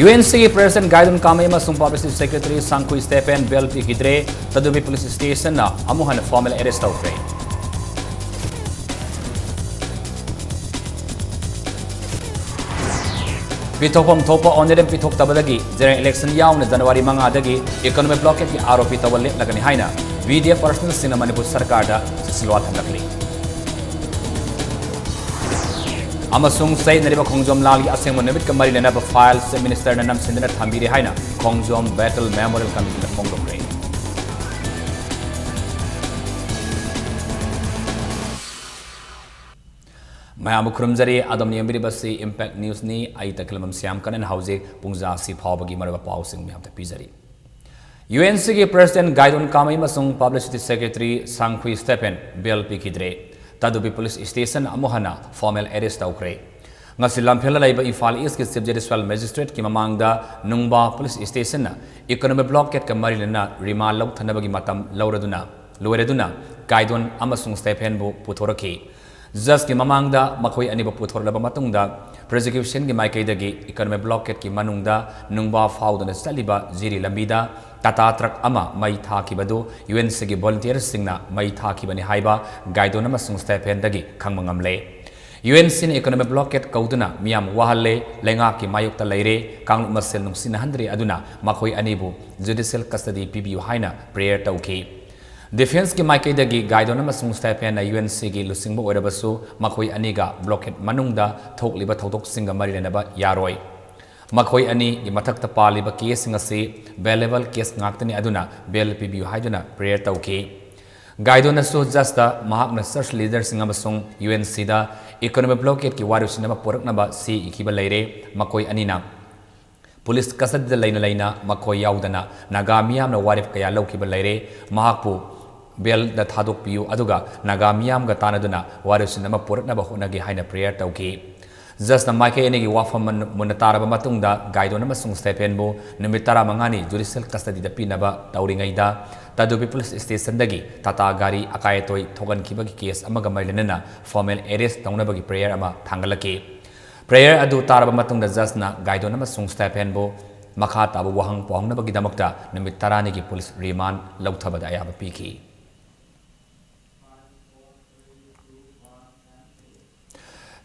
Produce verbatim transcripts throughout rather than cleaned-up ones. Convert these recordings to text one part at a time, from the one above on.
UNCꯒꯤ President Gaidon Kamei ꯑꯃꯁꯨꯡ Publicity Secretary Sangkhui Stephen bail ꯄꯤꯈꯤꯗ꯭ꯔꯦ꯫ ꯇꯗꯨꯕꯤ Police Stationꯅ ꯑꯃꯨꯛ ꯍꯟꯅ formal arrest ꯇꯧꯈ꯭ꯔꯦ꯫ ꯄꯤꯊꯣꯛꯐꯝ ꯊꯣꯛꯄ honorarium ꯄꯤꯊꯣꯛꯇꯕꯗꯒꯤ general election ꯌꯥꯎꯅ January ꯃꯉꯥꯗꯒꯤ economic blockadeꯀꯤ ꯑꯥꯔꯣꯄꯤ ꯇꯧꯕ ꯂꯦꯞꯂꯒꯅꯤ ꯍꯥꯏꯅ VDF personnelꯁꯤꯡꯅ ꯃꯅꯤꯄꯨꯔ ꯁꯔꯀꯥꯔꯗ ꯆꯦꯛꯁꯤꯜꯋꯥ ꯊꯝꯂꯛꯂꯤ꯫ ꯑꯃꯁꯨꯡ ꯆꯌꯦꯠꯅꯔꯤꯕ ꯈꯣꯡꯖꯣꯝ ꯂꯥꯜꯒꯤ ꯑꯁꯦꯡꯕ ꯅꯨꯃꯤꯠꯀ ꯃꯔꯤ ꯂꯩꯅꯕ file Chief Ministerꯅ ꯅꯝꯁꯤꯟꯗꯨꯅ ꯊꯝꯕꯤꯔꯦ ꯍꯥꯏꯅ ꯈꯣꯡꯖꯣꯝ Battle Memorial Committeeꯅ ꯐꯣꯡꯗꯣꯛꯈ꯭ꯔꯦ꯫ ꯃꯌꯥꯝꯕꯨ ꯈꯨꯔꯨꯝꯖꯔꯤ꯫ ꯑꯗꯣꯝꯅ ꯌꯦꯡꯕꯤꯔꯤꯕꯁꯤ Impact Newsꯅꯤ꯫ ꯑꯩ ꯇꯈꯦꯜꯂꯝꯕꯝ ꯁ꯭ꯌꯥꯝꯀꯔꯟ ꯍꯧꯖꯤꯛ ꯄꯨꯡꯖꯥꯁꯤ ꯐꯥꯎꯕꯒꯤ ꯃꯔꯨꯑꯣꯏꯕ ꯄꯥꯎꯁꯤꯡ ꯃꯌꯥꯝꯗ ꯄꯤꯖꯔꯤ꯫ UNCꯒꯤ President Gaidon Kamei ꯑꯃꯁꯨꯡ Publicity Secretary Sangkhui Stephen bail ꯄꯤꯈꯤꯗ꯭ꯔꯦ꯫ ꯇꯗꯨꯕꯤ Police Stationꯅ ꯑꯃꯨꯛ ꯍꯟꯅ formal arrest ꯇꯧꯈ꯭ꯔꯦ꯫ ꯉꯁꯤ ꯂꯝꯐꯦꯜꯗ ꯂꯩꯕ ꯏꯝꯐꯥꯜ Eastꯀꯤ Chief Judicial Magistrateꯀꯤ ꯃꯃꯥꯡꯗ ꯅꯨꯡꯕꯥ Police Stationꯅ economic blockadeꯀ ꯃꯔꯤ ꯂꯩꯅꯅ remand ꯂꯧꯊꯅꯕꯒꯤ ꯃꯇꯝ ꯂꯧꯔꯗꯨꯅ, ꯂꯣꯏꯔꯗꯨꯅ Gaidon ꯑꯃꯁꯨꯡ Stephenꯕꯨ ꯄꯨꯊꯣꯔꯛꯈꯤ꯫ Judgeꯀꯤ ꯃꯃꯥꯡꯗ ꯃꯈꯣꯏ ꯑꯅꯤꯕꯨ ꯄꯨꯊꯣꯔꯛꯂꯕ ꯃꯇꯨꯡꯗ, prosecutionꯒꯤ ꯃꯥꯏꯀꯩꯗꯒꯤ economic blockadeꯀꯤ ꯃꯅꯨꯡꯗ ꯅꯨꯡꯕꯥ ꯐꯥꯎꯗꯨꯅ ꯆꯠꯂꯤꯕ ꯖꯤꯔꯤ ꯂꯝꯕꯤꯗ Tata truck ꯑꯃ ꯃꯩ ꯊꯥꯈꯤꯕꯗꯨ UNCꯒꯤ volunteerꯁꯤꯡꯅ ꯃꯩ ꯊꯥꯈꯤꯕꯅꯤ ꯍꯥꯏꯕ Gaidon ꯑꯃꯁꯨꯡ Stephenꯗꯒꯤ ꯈꯪꯕ ꯉꯝꯂꯦ꯫ UNCꯅ economic blockade ꯀꯧꯗꯨꯅ ꯃꯤꯌꯥꯝ ꯋꯥꯍꯜꯂꯦ, ꯂꯩꯉꯥꯛꯀꯤ ꯃꯥꯌꯣꯛꯇ ꯂꯩꯔꯦ, ꯀꯥꯡꯂꯨꯞ ꯃꯁꯦꯜ ꯅꯨꯡꯁꯤꯅꯍꯟꯗ꯭ꯔꯦ, ꯑꯗꯨꯅ ꯃꯈꯣꯏ ꯑꯅꯤꯕꯨ judicial custody ꯄꯤꯕꯤꯌꯨ ꯍꯥꯏꯅ prayer ꯇꯧꯈꯤ꯫ Defenceꯀꯤ ꯃꯥꯏꯀꯩꯗꯒꯤ Gaidon ꯑꯃꯁꯨꯡ Stephenꯅ UNCꯒꯤ ꯂꯨꯆꯤꯡꯕ ꯑꯣꯏꯔꯕꯁꯨ, ꯃꯈꯣꯏ ꯑꯅꯤꯒ blockade ꯃꯅꯨꯡꯗ ꯊꯣꯛꯂꯤꯕ ꯊꯧꯗꯣꯛꯁꯤꯡꯒ ꯃꯔꯤ ꯂꯩꯅꯕ ꯌꯥꯔꯣꯏ꯫ ꯃꯈꯣꯏ ꯑꯅꯤꯒꯤ ꯃꯊꯛꯇ ꯄꯥꯜꯂꯤꯕ caseꯁꯤꯡ ꯑꯁꯤ bailable case ꯉꯥꯛꯇꯅꯤ, ꯑꯗꯨꯅ bail ꯄꯤꯕꯤꯌꯨ ꯍꯥꯏꯗꯨꯅ prayer ꯇꯧꯈꯤ꯫ Gaidonꯅꯁꯨ judgeꯇ ꯃꯍꯥꯛꯅ church leaderꯁꯤꯡ ꯑꯃꯁꯨꯡ UNCꯗ economic blockadeꯀꯤ ꯋꯥꯔꯣꯏꯁꯤꯟ ꯑꯃ ꯄꯨꯔꯛꯅꯕ ꯆꯦ ꯏꯈꯤꯕ ꯂꯩꯔꯦ꯫ ꯃꯈꯣꯏ ꯑꯅꯤꯅ police custodyꯗ ꯂꯩꯅ ꯂꯩꯅ ꯃꯈꯣꯏ ꯌꯥꯎꯗꯅ ꯅꯥꯒꯥ ꯃꯤꯌꯥꯝꯅ ꯋꯥꯔꯦꯞ ꯀꯌꯥ ꯂꯧꯈꯤꯕ ꯂꯩꯔꯦ꯫ ꯃꯍꯥꯛꯄꯨ bailꯗ ꯊꯥꯗꯣꯛꯄꯤꯌꯨ, ꯑꯗꯨꯒ ꯅꯥꯒꯥ ꯃꯤꯌꯥꯝꯒ ꯇꯥꯟꯅꯗꯨꯅ ꯋꯥꯔꯣꯏꯁꯤꯟ ꯑꯃ ꯄꯨꯔꯛꯅꯕ ꯍꯣꯠꯅꯒꯦ ꯍꯥꯏꯅ prayer ꯇꯧꯈꯤ꯫ Judgeꯅ ꯃꯥꯏꯀꯩ ꯑꯅꯤꯒꯤ ꯋꯥꯐꯝ ꯃꯨꯟ-, ꯃꯨꯟꯅ ꯇꯥꯔꯕ ꯃꯇꯨꯡꯗ, Gaidon ꯑꯃꯁꯨꯡ Stephenꯕꯨ ꯅꯨꯃꯤꯠ ꯇꯔꯥꯃꯉꯥꯅꯤ judicial custodyꯗ ꯄꯤꯅꯕ ꯇꯧꯔꯤꯉꯩꯗ, ꯇꯗꯨꯕꯤ police stationꯗꯒꯤ Tata ꯒꯥꯔꯤ ꯑꯀꯥꯏ ꯑꯇꯣꯏ ꯊꯣꯛꯍꯟꯈꯤꯕꯒꯤ case ꯑꯃꯒ ꯃꯔꯤ ꯂꯩꯅꯅ formal arrest ꯇꯧꯅꯕꯒꯤ prayer ꯑꯃ ꯊꯥꯡꯒꯠꯂꯛꯈꯤ꯫ Prayer ꯑꯗꯨ ꯇꯥꯔꯕ ꯃꯇꯨꯡꯗ ꯖꯖꯅ ꯒꯥꯏꯗꯣꯟ ꯑꯃꯁꯨꯡ ꯁ꯭ꯇꯦꯐꯦꯟꯕꯨ ꯃꯈꯥ ꯇꯥꯕ ꯋꯥꯍꯪ ꯄꯥꯎꯍꯪꯅꯕꯒꯤꯗꯃꯛꯇ ꯅꯨꯃꯤꯠ ꯇꯔꯥꯅꯤꯒꯤ ꯄꯨꯂꯤꯁ ꯔꯤꯃꯥꯟ ꯂꯧꯊꯕꯗ ꯑꯌꯥꯕ ꯄꯤꯈꯤ꯫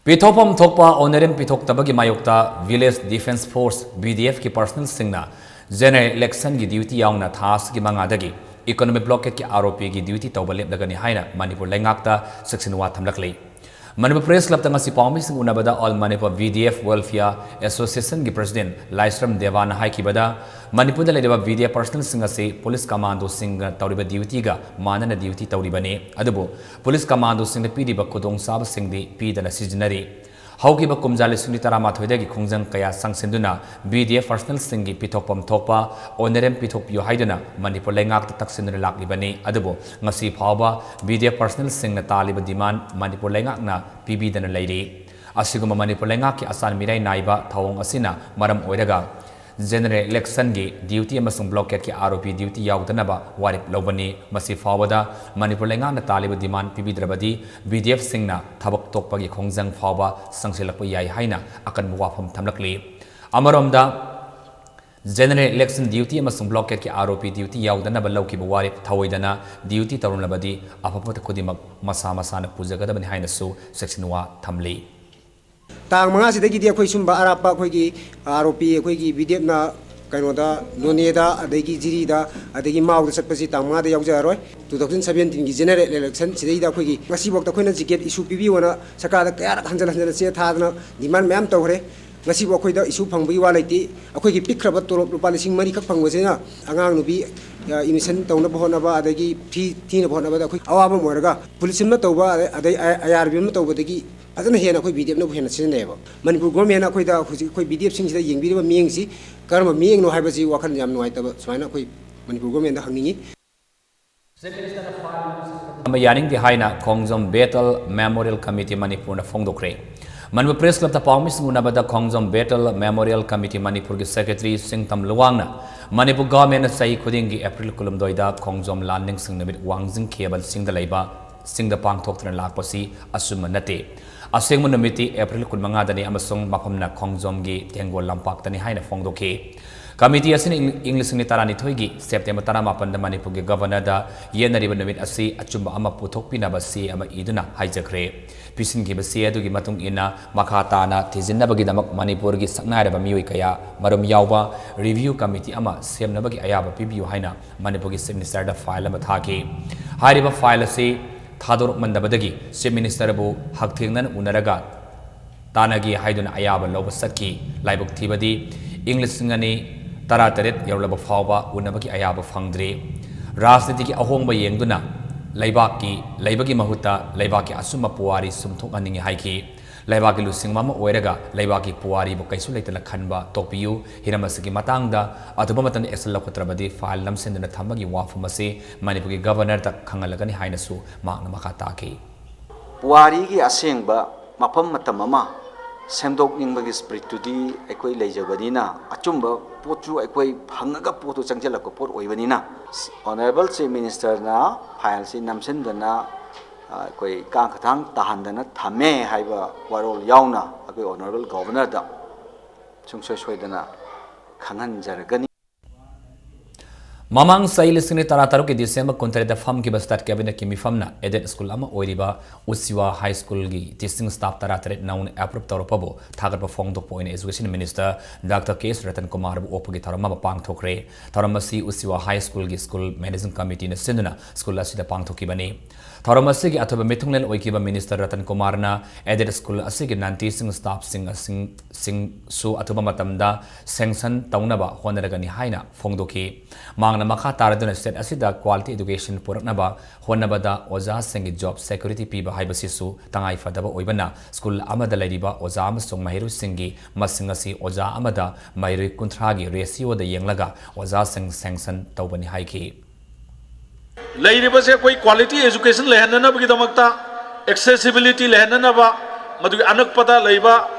ꯄꯤꯊꯣꯛꯐꯝ ꯊꯣꯛꯄ ꯑꯣꯅꯔꯦꯝ ꯄꯤꯊꯣꯛꯇꯕꯒꯤ ꯃꯥꯌꯣꯛꯇ Village Defence Force, V D F ꯀꯤ ꯄꯔꯁꯅꯦꯜꯁꯤꯡꯅ ꯖꯦꯅꯔꯦꯜ ꯏꯂꯦꯛꯁꯟꯒꯤ ꯗ꯭ꯌꯨꯇꯤ ꯌꯥꯎꯅ ꯊꯥ ꯑꯁꯤꯒꯤ ꯃꯉꯥꯗꯒꯤ ꯏꯀꯣꯅꯣꯃꯤꯛ ꯕ꯭ꯂꯣꯀꯦꯠꯀꯤ ꯑꯥꯔ ꯑꯣ ꯄꯤꯒꯤ ꯗ꯭ꯌꯨꯇꯤ ꯇꯧꯕ ꯂꯦꯞꯂꯒꯅꯤ ꯍꯥꯏꯅ ꯃꯅꯤꯄꯨꯔ ꯂꯩꯉꯥꯛꯇ ꯁꯤꯛꯁꯤꯟ ꯋꯥ ꯊꯝꯂꯛꯂꯤ꯫ ꯃꯅꯤꯄꯨꯔ ꯄ꯭ꯔꯦꯁ ꯀ꯭ꯂꯕꯇ ꯉꯁꯤ ꯄꯥꯎꯃꯤꯁꯤꯡ ꯎꯅꯕꯗ All Manipur V D F Welfare Association ꯒꯤ ꯄ꯭ꯔꯁꯤꯗꯦꯟ ꯂꯥꯏꯁ꯭ꯔꯝ ꯗꯦꯕꯥꯅ ꯍꯥꯏꯈꯤꯕꯗ, ꯃꯅꯤꯄꯨꯔꯗ ꯂꯩꯔꯤꯕ V D F ꯄꯔꯁꯅꯦꯜꯁꯤꯡ ꯑꯁꯤ ꯄꯨꯂꯤꯁ ꯀꯃꯥꯟꯗꯣꯁꯤꯡꯒ ꯇꯧꯔꯤꯕ ꯗ꯭ꯌꯨꯇꯤꯒ ꯃꯥꯟꯅꯅ ꯗ꯭ꯌꯨꯇꯤ ꯇꯧꯔꯤꯕꯅꯤ꯫ ꯑꯗꯨꯕꯨ ꯄꯨꯂꯤꯁ ꯀꯃꯥꯟꯗꯣꯁꯤꯡꯗ ꯄꯤꯔꯤꯕ ꯈꯨꯗꯣꯡꯆꯥꯕꯁꯤꯡꯗꯤ ꯄꯤꯗꯅ ꯁꯤꯖꯤꯟꯅꯔꯤ꯫ ꯍꯧꯈꯤꯕ ꯀꯨꯝꯖꯥ ꯂꯤꯁꯤꯡ ꯑꯅꯤ ꯇꯔꯥꯃꯥꯊꯣꯏꯗꯒꯤ ꯈꯣꯡꯖꯪ ꯀꯌꯥ ꯆꯪꯁꯤꯟꯗꯨꯅ V D F ꯄꯔꯁꯅꯦꯜꯁꯤꯡꯒꯤ ꯄꯤꯊꯣꯛꯐꯝ ꯊꯣꯛꯄ ꯑꯣꯅꯔꯦꯝ ꯄꯤꯊꯣꯛꯄꯤꯌꯨ ꯍꯥꯏꯗꯨꯅ ꯃꯅꯤꯄꯨꯔ ꯂꯩꯉꯥꯛꯇ ꯇꯛꯁꯤꯟꯗꯨꯅ ꯂꯥꯛꯂꯤꯕꯅꯤ꯫ ꯑꯗꯨꯕꯨ ꯉꯁꯤ ꯐꯥꯎꯕ V D F ꯄꯔꯁꯅꯦꯜꯁꯤꯡꯅ ꯇꯥꯜꯂꯤꯕ ꯗꯤꯃꯥꯟ ꯃꯅꯤꯄꯨꯔ ꯂꯩꯉꯥꯛꯅ ꯄꯤꯕꯤꯗꯅ ꯂꯩꯔꯤ꯫ ꯑꯁꯤꯒꯨꯝꯕ ꯃꯅꯤꯄꯨꯔ ꯂꯩꯉꯥꯛꯀꯤ ꯑꯁꯥꯟ ꯃꯤꯔꯥꯏ ꯅꯥꯏꯕ ꯊꯧꯑꯣꯡ ꯑꯁꯤꯅ ꯃꯔꯝ ꯑꯣꯏꯔꯒ ꯖꯦꯅꯔꯦꯜ ꯏꯂꯦꯛꯁꯟꯒꯤ ꯗ꯭ꯌꯨꯇꯤ ꯑꯃꯁꯨꯡ ꯕ꯭ꯂꯣꯀꯦꯠꯀꯤ ꯑꯥꯔ ꯑꯣ ꯄꯤ ꯗ꯭ꯌꯨꯇꯤ ꯌꯥꯎꯗꯅꯕ ꯋꯥꯔꯦꯞ ꯂꯧꯕꯅꯤ꯫ ꯃꯁꯤ ꯐꯥꯎꯕꯗ ꯃꯅꯤꯄꯨꯔ ꯂꯩꯉꯥꯛꯅ ꯇꯥꯜꯂꯤꯕ ꯗꯤꯃꯥꯟ ꯄꯤꯕꯤꯗ꯭ꯔꯕꯗꯤ V D F ꯁꯤꯡꯅ ꯊꯕꯛ ꯇꯣꯛꯄꯒꯤ ꯈꯣꯡꯖꯪ ꯐꯥꯎꯕ ꯆꯪꯁꯤꯜꯂꯛꯄ ꯌꯥꯏ ꯍꯥꯏꯅ ꯑꯀꯟꯕ ꯋꯥꯐꯝ ꯊꯝꯂꯛꯂꯤ꯫ ꯑꯃꯔꯣꯝꯗ, ꯖꯦꯅꯔꯦꯜ ꯏꯂꯦꯛꯁꯟ ꯗ꯭ꯌꯨꯇꯤ ꯑꯃꯁꯨꯡ ꯕ꯭ꯂꯣꯀꯦꯠꯀꯤ ꯑꯥꯔ ꯑꯣ ꯄꯤ ꯗ꯭ꯌꯨꯇꯤ ꯌꯥꯎꯗꯅꯕ ꯂꯧꯈꯤꯕ ꯋꯥꯔꯦꯞ ꯊꯧꯑꯣꯏꯗꯅ ꯗ꯭ꯌꯨꯇꯤ ꯇꯧꯔꯝꯂꯕꯗꯤ ꯑꯐꯕ ꯈꯨꯗꯤꯡꯃꯛ ꯃꯁꯥ ꯃꯁꯥꯅ ꯄꯨꯖꯒꯗꯕꯅꯤ ꯍꯥꯏꯅꯁꯨ ꯁꯤꯛꯁꯤꯟ ꯋꯥ ꯊꯝꯂꯤ꯫ ꯇꯥꯡ ꯃꯉꯥꯁꯤꯗꯒꯤꯗꯤ ꯑꯩꯈꯣꯏ ꯁꯨꯝꯕ ꯑꯔꯥꯞꯄ ꯑꯩꯈꯣꯏꯒꯤ ꯑꯥꯔ ꯑꯣ ꯄꯤ ꯑꯩꯈꯣꯏꯒꯤ V D F ꯅ ꯀꯩꯅꯣꯗ, ꯅꯣꯅꯦꯗ, ꯑꯗꯒꯤ ꯖꯤꯔꯤꯗ, ꯑꯗꯒꯤ ꯃꯥꯎꯗ ꯆꯠꯄꯁꯤ ꯇꯥꯡ ꯃꯉꯥꯗ ꯌꯥꯎꯖꯔꯔꯣꯏ꯫ Two thousand seventeen ꯒꯤ ꯖꯦꯅꯔꯦꯜ ꯏꯂꯦꯛꯁꯟ ꯁꯤꯗꯩꯗ ꯑꯩꯈꯣꯏꯒꯤ ꯉꯁꯤꯐꯥꯎꯗ ꯑꯩꯈꯣꯏꯅ ꯖꯤꯀꯦꯠ ꯏꯁꯨ ꯄꯤꯕꯤꯌꯣꯅ ꯁꯔꯀꯥꯔꯗ ꯀꯌꯥꯔꯛ ꯍꯟꯖꯤꯟ ꯍꯟꯖꯤꯟꯅ ꯆꯦ ꯊꯥꯗꯅ ꯗꯤꯃꯥꯟ ꯃꯌꯥꯝ ꯇꯧꯈ꯭ꯔꯦ꯫ ꯉꯁꯤꯕꯨ ꯑꯩꯈꯣꯏꯗ ꯏꯁꯨ ꯐꯪꯕꯒꯤ ꯋꯥ ꯂꯩꯇꯦ꯫ ꯑꯩꯈꯣꯏꯒꯤ ꯄꯤꯛꯈ꯭ꯔꯕ ꯇꯣꯂꯣꯞ ꯂꯨꯄꯥ ꯂꯤꯁꯤꯡ ꯃꯔꯤꯈꯛ ꯐꯪꯕꯁꯤꯅ ꯑꯉꯥꯡ ꯅꯨꯄꯤ, ꯑ, admission ꯇꯧꯅꯕ ꯍꯣꯠꯅꯕ, ꯑꯗꯒꯤ fee ꯊꯤꯅꯕ ꯍꯣꯠꯅꯕꯗ ꯑꯩꯈꯣꯏ ꯑꯋꯥꯕ ꯑꯃ ꯑꯣꯏꯔꯒ, ꯄꯨꯂꯤꯁ ꯑꯃ ꯇꯧꯕ, ꯑꯗꯩ, ꯑꯗꯩ ꯑꯥꯏ ꯑꯥꯔ ꯕꯤ ꯑꯃ ꯇꯧꯕꯗꯒꯤ ꯐꯖꯅ ꯍꯦꯟꯅ ꯑꯩꯈꯣꯏ V D F ꯅꯕꯨ ꯍꯦꯟꯅ ꯁꯤꯖꯤꯟꯅꯩꯌꯦꯕ꯫ ꯃꯅꯤꯄꯨꯔ ꯒꯣꯔꯃꯦꯟꯅ ꯑꯩꯈꯣꯏꯗ ꯍꯧꯖꯤꯛ ꯑꯩꯈꯣꯏ V D F ꯁꯤꯡꯁꯤꯗ ꯌꯦꯡꯕꯤꯔꯤꯕ ꯃꯤꯠꯌꯦꯡꯁꯤ ꯀꯔꯝꯕ ꯃꯤꯠꯌꯦꯡꯅꯣ ꯍꯥꯏꯕꯁꯤ ꯋꯥꯈꯜ ꯌꯥꯝ ꯅꯨꯡꯉꯥꯏꯇꯕ ꯁꯨꯃꯥꯏꯅ ꯑꯩꯈꯣꯏ ꯃꯅꯤꯄꯨꯔ ꯒꯣꯔꯃꯦꯟꯗ ꯍꯪꯅꯤꯡꯉꯤ꯫ ꯑꯃ ꯌꯥꯅꯤꯡꯗꯦ ꯍꯥꯏꯅ ꯈꯣꯡꯖꯣꯝ ꯕꯦꯇꯜ ꯃꯦꯃꯣꯔꯤꯌꯦꯜ ꯀꯃꯤꯇꯤ ꯃꯅꯤꯄꯨꯔꯅ ꯐꯣꯡꯗꯣꯛꯈ꯭ꯔꯦ꯫ ꯃꯅꯤꯄꯨꯔ ꯄ꯭ꯔꯦꯁ ꯀ꯭ꯂꯕꯇ ꯄꯥꯎꯃꯤꯁꯤꯡ ꯎꯅꯕꯗ ꯈꯣꯡꯖꯣꯝ ꯕꯦꯇꯜ ꯃꯦꯃꯣꯔꯤꯌꯦꯜ ꯀꯃꯤꯇꯤ ꯃꯅꯤꯄꯨꯔꯒꯤ ꯁꯦꯀ꯭ꯔꯦꯇꯔꯤ ꯁꯤꯡꯊꯝ ꯂꯨꯋꯥꯡꯅ ꯃꯅꯤꯄꯨꯔ ꯒꯚꯔꯟꯃꯦꯟꯠꯅ ꯆꯍꯤ ꯈꯨꯗꯤꯡꯒꯤ ꯑꯦꯄ꯭ꯔꯤꯜ ꯀꯨꯟꯍꯨꯝꯗꯣꯏꯗ ꯈꯣꯡꯖꯣꯝ ꯂꯥꯟ ꯅꯤꯡꯁꯤꯡ ꯅꯨꯃꯤꯠ ꯋꯥꯡꯖꯤꯡ ꯈꯦꯕꯜ ꯆꯤꯡꯗ ꯂꯩꯕ ꯆꯤꯡꯗ ꯄꯥꯡꯊꯣꯛꯇꯨꯅ ꯂꯥꯛꯄꯁꯤ ꯑꯆꯨꯝꯕ ꯅꯠꯇꯦ꯫ ꯑꯁꯦꯡꯕ ꯅꯨꯃꯤꯠꯇꯤ ꯑꯦꯄ꯭ꯔꯤꯜ ꯀꯨꯟꯃꯉꯥꯗꯅꯤ ꯑꯃꯁꯨꯡ ꯃꯐꯝꯅ ꯈꯣꯡꯖꯣꯝꯒꯤ ꯇꯦꯡꯒꯣꯜ ꯂꯝꯄꯥꯛꯇꯅꯤ ꯍꯥꯏꯅ ꯐꯣꯡꯗꯣꯛꯈꯤ꯫ ꯀꯃꯤꯇꯤ ꯑꯁꯤꯅ ꯏꯪ ꯏꯪ ꯂꯤꯁꯤꯡ ꯑꯅꯤ ꯇꯔꯥꯅꯤꯊꯣꯏꯒꯤ ꯁꯦꯞꯇꯦꯝꯕꯔ ꯇꯔꯥꯃꯥꯄꯟꯗ ꯃꯅꯤꯄꯨꯔꯒꯤ ꯒꯕꯔꯅꯔꯗ ꯌꯦꯠꯅꯔꯤꯕ ꯅꯨꯃꯤꯠ ꯑꯁꯤ ꯑꯆꯨꯝꯕ ꯑꯃ ꯄꯨꯊꯣꯛꯄꯤꯅꯕ ꯆꯦ ꯑꯃ ꯏꯗꯨꯅ ꯍꯥꯏꯖꯈ꯭ꯔꯦ꯫ ꯄꯤꯁꯤꯟꯈꯤꯕ ꯆꯦ ꯑꯗꯨꯒꯤ ꯃꯇꯨꯡ ꯏꯟꯅ ꯃꯈꯥ ꯇꯥꯅ ꯊꯤꯖꯤꯟꯅꯕꯒꯤꯗꯃꯛ ꯃꯅꯤꯄꯨꯔꯒꯤ ꯁꯛꯅꯥꯏꯔꯕ ꯃꯤꯑꯣꯏ ꯀꯌꯥ ꯃꯔꯨꯝ ꯌꯥꯎꯕ ꯔꯤꯚꯤꯌꯨ ꯀꯃꯤꯇꯤ ꯑꯃ ꯁꯦꯝꯅꯕꯒꯤ ꯑꯌꯥꯕ ꯄꯤꯕꯤꯌꯨ ꯍꯥꯏꯅ ꯃꯅꯤꯄꯨꯔꯒꯤ ꯆꯤꯐ ꯃꯤꯅꯤꯁꯇꯔꯗ ꯐꯥꯏꯜ ꯑꯃ ꯊꯥꯈꯤ꯫ ꯍꯥꯏꯔꯤꯕ ꯐꯥꯏꯜ ꯑꯁꯤ ꯊꯥꯗꯣꯔꯛꯃꯟꯗꯕꯗꯒꯤ ꯆꯤꯐ ꯃꯤꯅꯤꯁꯇꯔꯕꯨ ꯍꯛꯊꯦꯡꯅꯅ ꯎꯅꯔꯒ ꯇꯥꯟꯅꯒꯦ ꯍꯥꯏꯗꯨꯅ ꯑꯌꯥꯕ ꯂꯧꯕ ꯆꯠꯈꯤ꯫ ꯂꯥꯏꯕꯛ ꯊꯤꯕꯗꯤ ꯏꯪ ꯂꯤꯁꯤꯡ ꯑꯅꯤ ꯇꯔꯥꯇꯔꯦꯠ ꯌꯧꯔꯛꯂꯕ ꯐꯥꯎꯕ ꯎꯅꯕꯒꯤ ꯑꯌꯥꯕ ꯐꯪꯗ꯭ꯔꯤ꯫ ꯔꯥꯖꯅꯤꯇꯤꯒꯤ ꯑꯍꯣꯡꯕ ꯌꯦꯡꯗꯨꯅ ꯂꯩꯕꯥꯛꯀꯤ ꯂꯩꯕꯒꯤ ꯃꯍꯨꯠꯇ ꯂꯩꯕꯥꯛꯀꯤ ꯑꯆꯨꯝꯕ ꯄꯨꯋꯥꯔꯤ ꯆꯨꯝꯊꯣꯛꯍꯟꯅꯤꯡꯏ ꯍꯥꯏꯈꯤ꯫ ꯂꯩꯕꯥꯛꯀꯤ ꯂꯨꯆꯤꯡꯕ ꯑꯃ ꯑꯣꯏꯔꯒ ꯂꯩꯕꯥꯛꯀꯤ ꯄꯨꯋꯥꯔꯤꯕꯨ ꯀꯩꯁꯨ ꯂꯩꯇꯅ ꯈꯟꯕ ꯇꯣꯛꯄꯤꯌꯨ꯫ ꯍꯤꯔꯝ ꯑꯁꯤꯒꯤ ꯃꯇꯥꯡꯗ ꯑꯊꯨꯕ ꯃꯇꯝꯗ action ꯂꯧꯈꯠꯇ꯭ꯔꯕꯗꯤ ꯐꯥꯏꯜ ꯅꯝꯁꯤꯟꯗꯨꯅ ꯊꯝꯕꯒꯤ ꯋꯥꯐꯝ ꯑꯁꯤ ꯃꯅꯤꯄꯨꯔꯒꯤ ꯒꯕꯔꯅꯔꯗ ꯈꯪꯍꯜꯂꯒꯅꯤ ꯍꯥꯏꯅꯁꯨ ꯃꯍꯥꯛꯅ ꯃꯈꯥ ꯇꯥꯈꯤ꯫ ꯄꯨꯋꯥꯔꯤꯒꯤ ꯑꯁꯦꯡꯕ ꯃꯐꯝ ꯃꯇꯝ ꯑꯃ ꯁꯦꯝꯗꯣꯛꯅꯤꯡꯕꯒꯤ ꯁ꯭ꯄꯤꯔꯤꯠꯇꯨꯗꯤ ꯑꯩꯈꯣꯏ ꯂꯩꯖꯕꯅꯤꯅ, ꯑꯆꯨꯝꯕ ꯄꯣꯠꯁꯨ ꯑꯩꯈꯣꯏ ꯐꯪꯉꯒ ꯄꯣꯠꯇꯨ ꯆꯪꯁꯤꯜꯂꯛꯄ ꯄꯣꯠ ꯑꯣꯏꯕꯅꯤꯅ, ꯑꯣꯅꯔꯦꯕꯜ ꯆꯤꯐ ꯃꯤꯅꯤꯁꯇꯔꯅ ꯐꯥꯏꯜꯁꯤ ꯅꯝꯁꯤꯟꯗꯅ, ꯑ, ꯑꯩꯈꯣꯏ ꯀꯥꯡ ꯈꯊꯥꯡ ꯇꯥꯍꯟꯗꯅ ꯊꯝꯃꯦ ꯍꯥꯏꯕ ꯋꯥꯔꯣꯜ ꯌꯥꯎꯅ ꯑꯩꯈꯣꯏ ꯑꯣꯅꯔꯦꯕꯜ ꯒꯣꯕꯔꯅꯔꯗ ꯁꯨꯡꯁꯣꯏ ꯁꯣꯏꯗꯅ ꯈꯪꯍꯟꯖꯔꯒꯅꯤ꯫ ꯃꯃꯥꯡ ꯆꯍꯤ ꯂꯤꯁꯤꯡ ꯑꯅꯤ ꯇꯔꯥꯇꯔꯨꯛꯀꯤ ꯗꯤꯁꯦꯝꯕꯔ ꯀꯨꯟꯇꯔꯦꯠꯇ ꯐꯝꯈꯤꯕ ꯁ꯭ꯇꯦꯠ ꯀꯦꯕꯤꯅꯦꯠꯀꯤ ꯃꯤꯐꯝꯅ aided school ꯑꯃ ꯑꯣꯏꯔꯤꯕ ꯎꯁꯤꯋꯥ ꯍꯥꯏ ꯁ꯭ꯀꯨꯜꯒꯤ ꯇꯤꯆꯤꯡ ꯁ꯭ꯇꯥꯐ ꯇꯔꯥꯇꯔꯦꯠ ꯅꯧꯅ ꯑꯦꯄ꯭ꯔꯨꯚ ꯇꯧꯔꯛꯄꯕꯨ ꯊꯥꯒꯠꯄ ꯐꯣꯡꯗꯣꯛꯄ ꯑꯣꯏꯅ ꯑꯦꯖꯨꯀꯦꯁꯟ ꯃꯤꯅꯤꯁꯇꯔ ꯗꯥꯛꯇꯔ ꯀꯦ ꯑꯦꯁ ꯔꯇꯟ ꯀꯨꯃꯥꯔꯕꯨ ꯑꯣꯛꯄꯒꯤ ꯊꯧꯔꯝ ꯑꯃ ꯄꯥꯡꯊꯣꯛꯈ꯭ꯔꯦ꯫ ꯊꯧꯔꯝ ꯑꯁꯤ ꯎꯁꯤꯋꯥ ꯍꯥꯏ ꯁ꯭ꯀꯨꯜꯒꯤ ꯁ꯭ꯀꯨꯜ ꯃꯦꯅꯦꯖꯤꯡ ꯀꯃꯤꯇꯤꯅ ꯁꯤꯟꯗꯨꯅ ꯁ꯭ꯀꯨꯜ ꯑꯁꯤꯗ ꯄꯥꯡꯊꯣꯛꯈꯤꯕꯅꯤ꯫ ꯊꯧꯔꯝ ꯑꯁꯤꯒꯤ ꯑꯊꯣꯏꯕ ꯃꯤꯊꯨꯡꯂꯦꯟ ꯑꯣꯏꯈꯤꯕ ꯃꯤꯅꯤꯁꯇꯔ ꯔꯇꯟ ꯀꯨꯃꯥꯔꯅ aided school ꯑꯁꯤꯒꯤ non teaching staffꯁꯤꯡ ꯑꯁꯤꯡ ꯁꯤꯡꯁꯨ ꯑꯊꯨꯕ ꯃꯇꯝꯗ ꯁꯦꯡꯁꯟ ꯇꯧꯅꯕ ꯍꯣꯠꯅꯔꯒꯅꯤ ꯍꯥꯏꯅ ꯐꯣꯡꯗꯣꯛꯈꯤ꯫ ꯃꯍꯥꯛꯅ ꯃꯈꯥ ꯇꯥꯔꯗꯨꯅ ꯁ꯭ꯇꯦꯠ ꯑꯁꯤꯗ quality education ꯄꯨꯔꯛꯅꯕ ꯍꯣꯠꯅꯕꯗ ꯑꯣꯖꯥꯁꯤꯡꯒꯤ job security ꯄꯤꯕ ꯍꯥꯏꯕꯁꯤꯁꯨ ꯇꯉꯥꯏ ꯐꯗꯕ ꯑꯣꯏꯕꯅ ꯁ꯭ꯀꯨꯜ ꯑꯃꯗ ꯂꯩꯔꯤꯕ ꯑꯣꯖꯥ ꯑꯃꯁꯨꯡ ꯃꯍꯩꯔꯣꯏꯁꯤꯡꯒꯤ ꯃꯁꯤꯡ ꯑꯁꯤ ꯑꯣꯖꯥ ꯑꯃꯗ ꯃꯍꯩꯔꯣꯏ ꯀꯨꯟꯊ꯭ꯔꯥꯒꯤ ratioꯗ ꯌꯦꯡꯂꯒ ꯑꯣꯖꯥꯁꯤꯡ ꯁꯦꯡꯁꯟ ꯇꯧꯕꯅꯤ ꯍꯥꯏꯈꯤ꯫ ꯂꯩꯔꯤꯕꯁꯦ ꯑꯩꯈꯣꯏ quality education ꯂꯩꯍꯟꯅꯅꯕꯒꯤꯗꯃꯛꯇ, accessibility ꯂꯩꯍꯟꯅꯅꯕ, ꯃꯗꯨꯒꯤ ꯑꯅꯛꯄꯗ ꯂꯩꯕ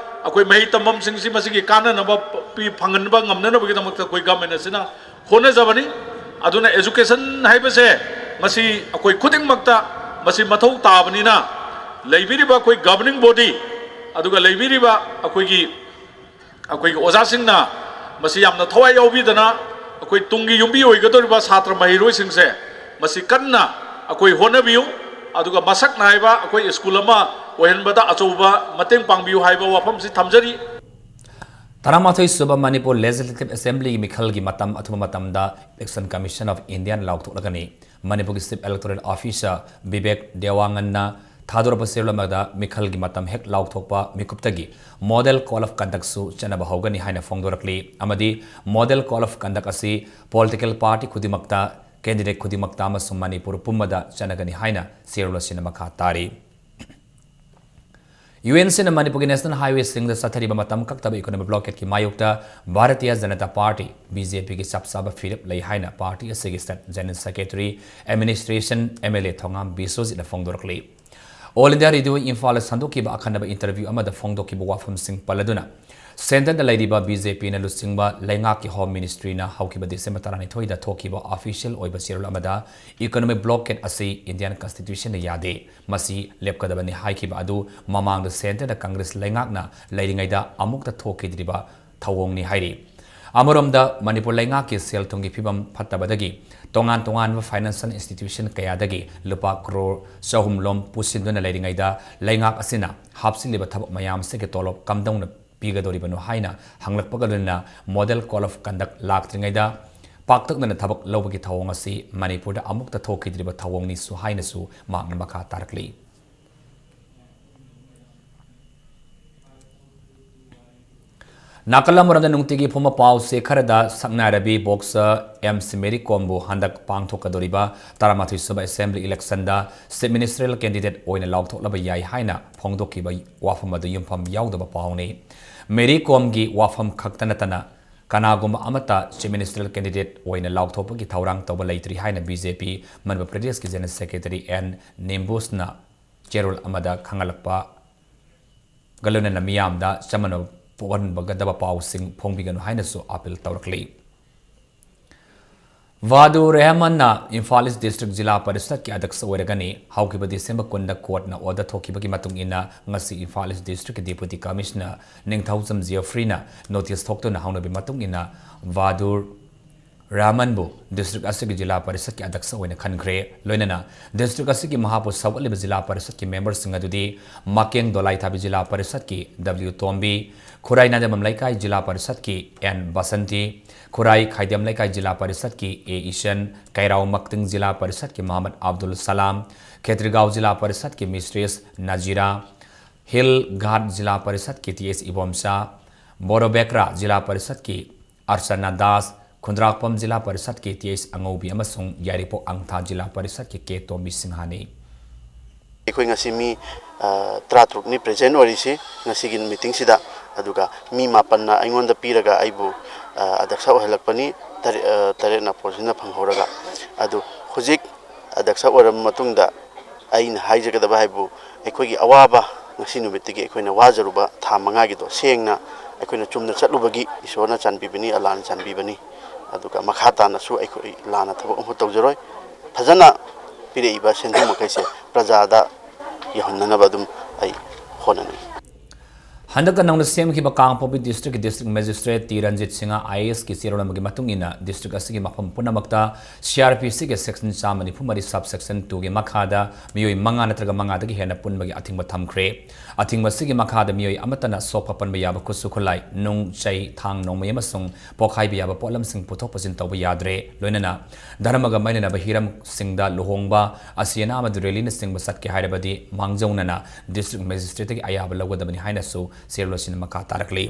ꯑꯩꯈꯣꯏ ꯃꯍꯩ ꯇꯝꯐꯝꯁꯤꯡꯁꯤ ꯃꯁꯤꯒꯤ ꯀꯥꯟꯅꯅꯕ ꯄꯤ-, ꯐꯪꯍꯟꯕ ꯉꯝꯅꯅꯕꯒꯤꯗꯃꯛꯇ ꯑꯩꯈꯣꯏ ꯒꯃꯦꯟ ꯑꯁꯤꯅ ꯍꯣꯠꯅꯖꯕꯅꯤ꯫ ꯑꯗꯨꯅ education ꯍꯥꯏꯕꯁꯦ ꯃꯁꯤ ꯑꯩꯈꯣꯏ ꯈꯨꯗꯤꯡꯃꯛꯇ ꯃꯁꯤ ꯃꯊꯧ ꯇꯥꯕꯅꯤꯅ, ꯂꯩꯕꯤꯔꯤꯕ ꯑꯩꯈꯣꯏ governing body, ꯑꯗꯨꯒ ꯂꯩꯕꯤꯔꯤꯕ ꯑꯩꯈꯣꯏꯒꯤ, ꯑꯩꯈꯣꯏꯒꯤ ꯑꯣꯖꯥꯁꯤꯡꯅ ꯃꯁꯤ ꯌꯥꯝꯅ ꯊꯋꯥꯏ ꯌꯥꯎꯕꯤꯗꯅ, ꯑꯩꯈꯣꯏ ꯇꯨꯡꯒꯤ ꯌꯨꯝꯕꯤ ꯑꯣꯏꯒꯗꯧꯔꯤꯕ ꯁꯥꯇ꯭ꯔ ꯃꯍꯩꯔꯣꯏꯁꯤꯡꯁꯦ ꯃꯁꯤ ꯀꯟꯅ ꯑꯩꯈꯣꯏ ꯍꯣꯠꯅꯕꯤꯌꯨ, ꯑꯗꯨꯒ ꯃꯁꯛ ꯅꯥꯏꯕ ꯑꯩꯈꯣꯏ ꯁ꯭ꯀꯨꯜ ꯑꯃ ꯑꯣꯏꯍꯟꯕꯗ ꯑꯆꯧꯕ ꯃꯇꯦꯡ ꯄꯥꯡꯕꯤꯌꯨ ꯍꯥꯏꯕ ꯋꯥꯐꯝꯁꯤ ꯊꯝꯖꯔꯤ꯫ ꯇꯔꯥꯃꯥꯊꯣꯏ ꯁꯨꯕ ꯃꯅꯤꯄꯨꯔ Legislative Assemblyꯒꯤ ꯃꯤꯈꯜꯒꯤ ꯃꯇꯝ ꯑꯊꯨꯕ ꯃꯇꯝꯗ Election Commission of Indiaꯅ ꯂꯥꯎꯊꯣꯛꯂꯒꯅꯤ꯫ ꯃꯅꯤꯄꯨꯔꯒꯤ Chief Electoral Officer ꯕꯤꯕꯦꯛ ꯗꯦꯋꯥꯉꯟꯅ ꯊꯥꯗꯣꯔꯛꯄ ꯆꯦꯔꯣꯜ ꯑꯃꯗ ꯃꯤꯈꯜꯒꯤ ꯃꯇꯝ ꯍꯦꯛ ꯂꯥꯎꯊꯣꯛꯄ ꯃꯤꯀꯨꯞꯇꯒꯤ Model Code of Conductꯁꯨ ꯆꯠꯅꯕ ꯍꯧꯒꯅꯤ ꯍꯥꯏꯅ ꯐꯣꯡꯗꯣꯔꯛꯂꯤ꯫ ꯑꯃꯗꯤ Model Code of Conduct ꯑꯁꯤ political party ꯈꯨꯗꯤꯡꯃꯛꯇ, candidate ꯈꯨꯗꯤꯡꯃꯛꯇ ꯑꯃꯁꯨꯡ ꯃꯅꯤꯄꯨꯔ ꯄꯨꯝꯕꯗ ꯆꯠꯅꯒꯅꯤ ꯍꯥꯏꯅ ꯆꯦꯔꯣꯜ ꯑꯁꯤꯅ ꯃꯈꯥ ꯇꯥꯔꯤ꯫ UNCꯅ ꯃꯅꯤꯄꯨꯔꯒꯤ national highwayꯁꯤꯡꯗ ꯆꯠꯊꯔꯤꯕ ꯃꯇꯝ ꯀꯛꯇꯕ economic blockadeꯀꯤ ꯃꯥꯌꯣꯛꯇ ꯚꯥꯔꯇꯤꯌ ꯖꯅꯇꯥ ꯄꯥꯔꯇꯤ, BJPꯒꯤ ꯆꯞ ꯆꯥꯕ ꯐꯤꯔꯦꯞ ꯂꯩ ꯍꯥꯏꯅ ꯄꯥꯔꯇꯤ ꯑꯁꯤꯒꯤ State General Secretary, Administration, MLA ꯊꯣꯉꯥꯝ ꯕꯤꯁ꯭ꯋꯖꯤꯠꯅ ꯐꯣꯡꯗꯣꯔꯛꯂꯤ꯫ All India Radio ꯏꯝꯐꯥꯜꯗ ꯁꯟꯗꯣꯛꯈꯤꯕ ꯑꯈꯟꯅꯕ interview ꯑꯃꯗ ꯐꯣꯡꯗꯣꯛꯈꯤꯕ ꯋꯥꯐꯝꯁꯤꯡ ꯄꯜꯂꯗꯨꯅ, centreꯗ ꯂꯩꯔꯤꯕ BJPꯅ ꯂꯨꯆꯤꯡꯕ ꯂꯩꯉꯥꯛꯀꯤ Home Ministryꯅ ꯍꯧꯈꯤꯕ December ꯇꯔꯥꯅꯤꯊꯣꯏꯗ ꯊꯣꯛꯈꯤꯕ official ꯑꯣꯏꯕ ꯆꯦꯔꯣꯜ ꯑꯃꯗ economic blockade ꯑꯁꯤ Indian Constitutionꯅ ꯌꯥꯗꯦ, ꯃꯁꯤ ꯂꯦꯞꯀꯗꯕꯅꯤ ꯍꯥꯏꯈꯤꯕ ꯑꯗꯨ ꯃꯃꯥꯡꯗ centreꯗ Congress ꯂꯩꯉꯥꯛꯅ ꯂꯩꯔꯤꯉꯩꯗ ꯑꯃꯨꯛꯇ ꯊꯣꯛꯈꯤꯗ꯭ꯔꯤꯕ ꯊꯧꯑꯣꯡꯅꯤ ꯍꯥꯏꯔꯤ꯫ ꯑꯃꯔꯣꯝꯗ ꯃꯅꯤꯄꯨꯔ ꯂꯩꯉꯥꯛꯀꯤ ꯁꯦꯜ ꯊꯨꯝꯒꯤ ꯐꯤꯕꯝ ꯐꯠꯇꯕꯗꯒꯤ ꯇꯣꯉꯥꯟ ꯇꯣꯉꯥꯟꯕ financial institution ꯀꯌꯥꯗꯒꯤ ꯂꯨꯄꯥ ꯀ꯭ꯔꯣꯔ ꯆꯍꯨꯝ ꯂꯣꯝ ꯄꯨꯁꯤꯟꯗꯨꯅ ꯂꯩꯔꯤꯉꯩꯗ ꯂꯩꯉꯥꯛ ꯑꯁꯤꯅ ꯍꯥꯞꯆꯤꯜꯂꯤꯕ ꯊꯕꯛ ꯃꯌꯥꯝ ꯑꯁꯤꯒꯤ ꯇꯣꯂꯣꯞ ꯀꯝꯗꯧꯅ ꯄꯤꯒꯗꯧꯔꯤꯕꯅꯣ ꯍꯥꯏꯅ ꯍꯪꯂꯛꯄꯒ ꯂꯣꯏꯅꯅ Model Code of Conduct ꯂꯥꯛꯇ꯭ꯔꯤꯉꯩꯗ ꯄꯥꯛꯇꯛꯅꯅ ꯊꯕꯛ ꯂꯧꯕꯒꯤ ꯊꯧꯑꯣꯡ ꯑꯁꯤ ꯃꯅꯤꯄꯨꯔꯗ ꯑꯃꯨꯛꯇ ꯊꯣꯛꯈꯤꯗ꯭ꯔꯤꯕ ꯊꯧꯑꯣꯡꯅꯤꯁꯨ ꯍꯥꯏꯅꯁꯨ ꯃꯍꯥꯛꯅ ꯃꯈꯥ ꯇꯥꯔꯛꯂꯤ꯫ ꯅꯥꯀꯜ ꯑꯃꯔꯣꯝꯗ ꯅꯨꯡꯇꯤꯒꯤ ꯐꯣꯡꯕ ꯄꯥꯎꯁꯦ ꯈꯔꯗ ꯁꯛꯅꯥꯏꯔꯕꯤ boxer ꯑꯦꯝ ꯁꯤ ꯃꯦꯔꯤ ꯀꯣꯝꯕꯨ ꯍꯟꯗꯛ ꯄꯥꯡꯊꯣꯛꯀꯗꯧꯔꯤꯕ ꯇꯔꯥꯃꯥꯊꯣꯏ ꯁꯨꯕ Assembly Electionꯗ Chief Ministerial Candidate ꯑꯣꯏꯅ ꯂꯥꯎꯊꯣꯛꯂꯕ ꯌꯥꯏ ꯍꯥꯏꯅ ꯐꯣꯡꯗꯣꯛꯈꯤꯕ ꯋꯥꯐꯝ ꯑꯗꯨ ꯌꯨꯝꯐꯝ ꯌꯥꯎꯗꯕ ꯄꯥꯎꯅꯤ꯫ ꯃꯦꯔꯤ ꯀꯣꯝꯒꯤ ꯋꯥꯐꯝ ꯈꯛꯇ ꯅꯠꯇꯅ ꯀꯅꯥꯒꯨꯝꯕ ꯑꯃꯠꯇ Chief Ministerial Candidate ꯑꯣꯏꯅ ꯂꯥꯎꯊꯣꯛꯄꯒꯤ ꯊꯧꯔꯥꯡ ꯇꯧꯕ ꯂꯩꯇ꯭ꯔꯤ ꯍꯥꯏꯅ BJP ꯃꯅꯤꯄꯨꯔ ꯄ꯭ꯔꯗꯦꯁꯀꯤ General Secretary ꯑꯦꯟ ꯅꯤꯝꯕꯨꯁꯅ ꯆꯦꯔꯣꯜ ꯑꯃꯗ ꯈꯪꯍꯜꯂꯛꯄꯒ ꯂꯣꯏꯅꯅ ꯃꯤꯌꯥꯝꯗ ꯆꯃꯝꯅꯕ ꯄꯣꯛꯍꯟꯕꯒꯗꯕ ꯄꯥꯎꯁꯤꯡ ꯐꯣꯡꯕꯤꯒꯅꯨ ꯍꯥꯏꯅꯁꯨ appeal ꯇꯧꯔꯛꯂꯤ꯫ ꯚꯥꯗꯨ ꯔꯦꯍꯃꯟꯅ ꯏꯝꯐꯥꯜ ꯏꯁ ꯗꯤꯁꯇ꯭ꯔꯤꯛ ꯖꯤꯂꯥ ꯄꯔꯤꯁꯠꯀꯤ ꯑꯗꯛꯁ ꯑꯣꯏꯔꯒꯅꯤ꯫ ꯍꯧꯈꯤꯕ ꯗꯤꯁꯦꯝꯕꯔ ꯀꯨꯟꯗ ꯀꯣꯔꯠꯅ ꯑꯣꯔꯗꯔ ꯊꯣꯛꯈꯤꯕꯒꯤ ꯃꯇꯨꯡ ꯏꯟꯅ ꯉꯁꯤ ꯏꯝꯐꯥꯜ ꯏꯁ ꯗꯤꯁꯇ꯭ꯔꯤꯛꯀꯤ ꯗꯤꯄꯨꯇꯤ ꯀꯃꯤꯁꯅꯔ ꯅꯤꯡꯊꯧꯖꯝ ꯖꯤꯌꯣꯐ꯭ꯔꯤꯅ ꯅꯣꯇꯤꯁ ꯊꯣꯛꯇꯨꯅ ꯍꯧꯅꯕꯤ ꯃꯇꯨꯡ ꯏꯟꯅ ꯚꯥꯗꯨ ꯔꯍꯃꯟꯕꯨ ꯗꯤꯁꯇ꯭ꯔꯤꯛ ꯑꯁꯤꯒꯤ ꯖꯤꯂꯥ ꯄꯔꯤꯁꯠꯀꯤ ꯑꯗꯛꯁ ꯑꯣꯏꯅ ꯈꯟꯈ꯭ꯔꯦ꯫ ꯂꯣꯏꯅꯅ ꯗꯤꯁꯇ꯭ꯔꯤꯛ ꯑꯁꯤꯒꯤ ꯃꯍꯥꯛꯄꯨ ꯁꯧꯒꯠꯂꯤꯕ ꯖꯤꯂꯥ ꯄꯔꯤꯁꯠꯀꯤ ꯃꯦꯝꯕꯔꯁꯤꯡ ꯑꯗꯨꯗꯤ ꯃꯀꯦꯡ ꯗꯣꯂꯥꯏꯊꯥꯕꯤ ꯖꯤꯂꯥ ꯄꯔꯤꯁꯠꯀꯤ ꯗꯕ꯭ꯂꯤꯎ ꯇꯣꯝꯕꯤ, ꯈꯨꯔꯥꯏ ꯅꯥꯏꯗꯝꯕꯝ ꯂꯩꯀꯥꯏ ꯖꯤꯂꯥ ꯄꯔꯤꯁꯠꯀꯤ ꯑꯦꯟ ꯕꯁꯟꯇꯤ, ꯈꯨꯔꯥꯏ ꯈꯥꯏꯗꯦꯝ ꯂꯩꯀꯥꯏ ꯖꯤꯂꯥ ꯄꯔꯤꯁꯠꯀꯤ ꯑꯦ ꯏꯁꯟ, ꯀꯩꯔꯥꯎ ꯃꯛꯇꯤꯡ ꯖꯤꯂꯥ ꯄꯔꯤꯁꯠꯀꯤ ꯃꯍꯃꯗ ꯑꯕꯗꯨꯜ ꯁꯂꯥꯝ, ꯈꯦꯇ꯭ꯔꯤꯒꯥꯎ ꯖꯤꯂꯥ ꯄꯔꯤꯁꯠꯀꯤ ꯃꯤꯁꯇ꯭ꯔꯦꯁ ꯅꯖꯤꯔꯥ, ꯍꯤꯜ ꯘꯥꯠ ꯖꯤꯂꯥ ꯄꯔꯤꯁꯠꯀꯤ ꯇꯤ ꯑꯦꯁ ꯏꯕꯣꯝꯆꯥ, ꯕꯣꯔꯣꯕꯦꯀ꯭ꯔꯥ ꯖꯤꯂꯥ ꯄꯔꯤꯁꯠꯀꯤ ꯑꯔꯆꯅꯥ ꯗꯥꯁ, ꯈꯨꯟꯗ꯭ꯔꯥꯛꯄꯝ ꯖꯤꯂꯥ ꯄꯔꯤꯁꯠꯀꯤ ꯇꯤ ꯑꯦꯁ ꯑꯉꯧꯕꯤ ꯑꯃꯁꯨꯡ ꯌꯥꯏꯔꯤꯄꯣꯛ ꯑꯪꯊꯥ ꯖꯤꯂꯥ ꯄꯔꯤꯁꯠꯀꯤ ꯀꯦ ꯇꯣꯝꯕꯤ ꯁꯤꯡꯍꯥꯅꯤ꯫ ꯑꯩꯈꯣꯏ ꯉꯁꯤ ꯃꯤ, ꯑ, ꯇꯔꯥꯇꯔꯨꯛꯅꯤ ꯄ꯭ꯔꯦꯖꯦꯟ ꯑꯣꯏꯔꯤꯁꯤ ꯉꯁꯤꯒꯤ ꯃꯤꯇꯤꯡꯁꯤꯗ꯫ ꯑꯗꯨꯒ ꯃꯤ ꯃꯥꯄꯟꯅ ꯑꯩꯉꯣꯟꯗ ꯄꯤꯔꯒ ꯑꯩꯕꯨ, ꯑ, ꯑꯗꯛꯁ ꯑꯣꯏꯍꯜꯂꯛꯄꯅꯤ꯫ ꯇꯔꯦꯠ, ꯑ, ꯇꯔꯦꯠꯅ ꯄ꯭ꯔꯣꯁꯤꯅ ꯐꯪꯍꯧꯔꯒ꯫ ꯑꯗꯨ ꯍꯧꯖꯤꯛ ꯑꯗꯛꯁ ꯑꯣꯏꯔꯕ ꯃꯇꯨꯡꯗ ꯑꯩꯅ ꯍꯥꯏꯖꯒꯗꯕ ꯍꯥꯏꯕꯨ, ꯑꯩꯈꯣꯏꯒꯤ ꯑꯋꯥꯕ, ꯉꯁꯤ ꯅꯨꯃꯤꯠꯇꯒꯤ ꯑꯩꯈꯣꯏꯅ ꯋꯥꯖꯔꯨꯕ ꯊꯥ ꯃꯉꯥꯒꯤꯗꯣ ꯁꯦꯡꯅ ꯑꯩꯈꯣꯏꯅ ꯆꯨꯝꯅ ꯆꯠꯂꯨꯕꯒꯤ ꯏꯁꯣꯔꯅ ꯆꯥꯟꯕꯤꯕꯅꯤ, ꯑꯜꯂꯥꯅ ꯆꯥꯟꯕꯤꯕꯅꯤ꯫ ꯑꯗꯨꯒ ꯃꯈꯥ ꯇꯥꯅꯁꯨ ꯑꯩꯈꯣꯏ ꯂꯥꯟꯅ ꯊꯕꯛ ꯑꯃꯐꯥꯎ ꯇꯧꯖꯔꯣꯏ꯫ ꯐꯖꯅ ꯄꯤꯔꯛꯏꯕ ꯁꯦꯟꯐꯝ ꯃꯈꯩꯁꯦ ꯄ꯭ꯔꯖꯥꯗ ꯌꯧꯍꯟꯅꯅꯕ ꯑꯗꯨꯝ ꯑꯩ ꯍꯣꯠꯅꯅꯤ꯫ ꯍꯟꯗꯛꯇ ꯅꯧꯅ ꯁꯦꯝꯈꯤꯕ ꯀꯥꯡꯄꯣꯛꯄꯤ ꯗꯤꯁꯇ꯭ꯔꯤꯛꯀꯤ district magistrate T Ranjit Singh I A ꯑꯦꯁꯀꯤ ꯆꯦꯔꯣꯜ ꯑꯃꯒꯤ ꯃꯇꯨꯡ ꯏꯟꯅ, ꯗꯤꯁꯇ꯭ꯔꯤꯛ ꯑꯁꯤꯒꯤ ꯃꯐꯝ ꯄꯨꯝꯅꯃꯛꯇ ꯁꯤ ꯑꯥꯔ ꯄꯤ ꯁꯤꯒꯤ ꯁꯦꯛꯁꯟ ꯆꯥꯝꯃ ꯅꯤꯐꯨ ꯃꯔꯤ ꯁꯕ ꯁꯦꯛꯁꯟ ꯇꯨꯒꯤ ꯃꯈꯥꯗ ꯃꯤꯑꯣꯏ ꯃꯉꯥ ꯅꯠꯇ꯭ꯔꯒ ꯃꯉꯥꯗꯒꯤ ꯍꯦꯟꯅ ꯄꯨꯟꯕꯒꯤ ꯑꯊꯤꯡꯕ ꯊꯝꯈ꯭ꯔꯦ꯫ ꯑꯊꯤꯡꯕ ꯑꯁꯤꯒꯤ ꯃꯈꯥꯗ ꯃꯤꯑꯣꯏ ꯑꯃꯠꯇꯅ ꯁꯣꯛꯄ ꯄꯟꯕ ꯌꯥꯕ ꯈꯨꯠꯁꯨ ꯈꯨꯠꯂꯥꯏ, ꯅꯨꯡ, ꯆꯩ, ꯊꯥꯡ, ꯅꯣꯡꯃꯩ ꯑꯃꯁꯨꯡ ꯄꯣꯈꯥꯏꯕ ꯌꯥꯕ ꯄꯣꯠꯂꯝꯁꯤꯡ ꯄꯨꯊꯣꯛ ꯄꯨꯁꯤꯟ ꯇꯧꯕ ꯌꯥꯗ꯭ꯔꯦ꯫ ꯂꯣꯏꯅꯅ ꯙꯔꯃꯒ ꯃꯔꯤ ꯂꯩꯅꯕ ꯍꯤꯔꯝꯁꯤꯡꯗ ꯂꯨꯍꯣꯡꯕ, ꯑꯁꯤ ꯑꯅꯥ ꯑꯃꯗꯤ ꯔꯦꯂꯤꯅꯆꯤꯡꯕ ꯆꯠꯀꯦ ꯍꯥꯏꯔꯕꯗꯤ ꯃꯥꯡꯖꯧꯅꯅ ꯗꯤꯁꯇ꯭ꯔꯤꯛ ꯃꯦꯖꯤꯁꯇ꯭ꯔꯦꯠꯇꯒꯤ ꯑꯌꯥꯕ ꯂꯧꯒꯗꯕꯅꯤ ꯍꯥꯏꯅꯁꯨ ꯆꯦꯔꯣꯜ ꯑꯁꯤꯅ ꯃꯈꯥ ꯇꯥꯔꯛꯂꯤ꯫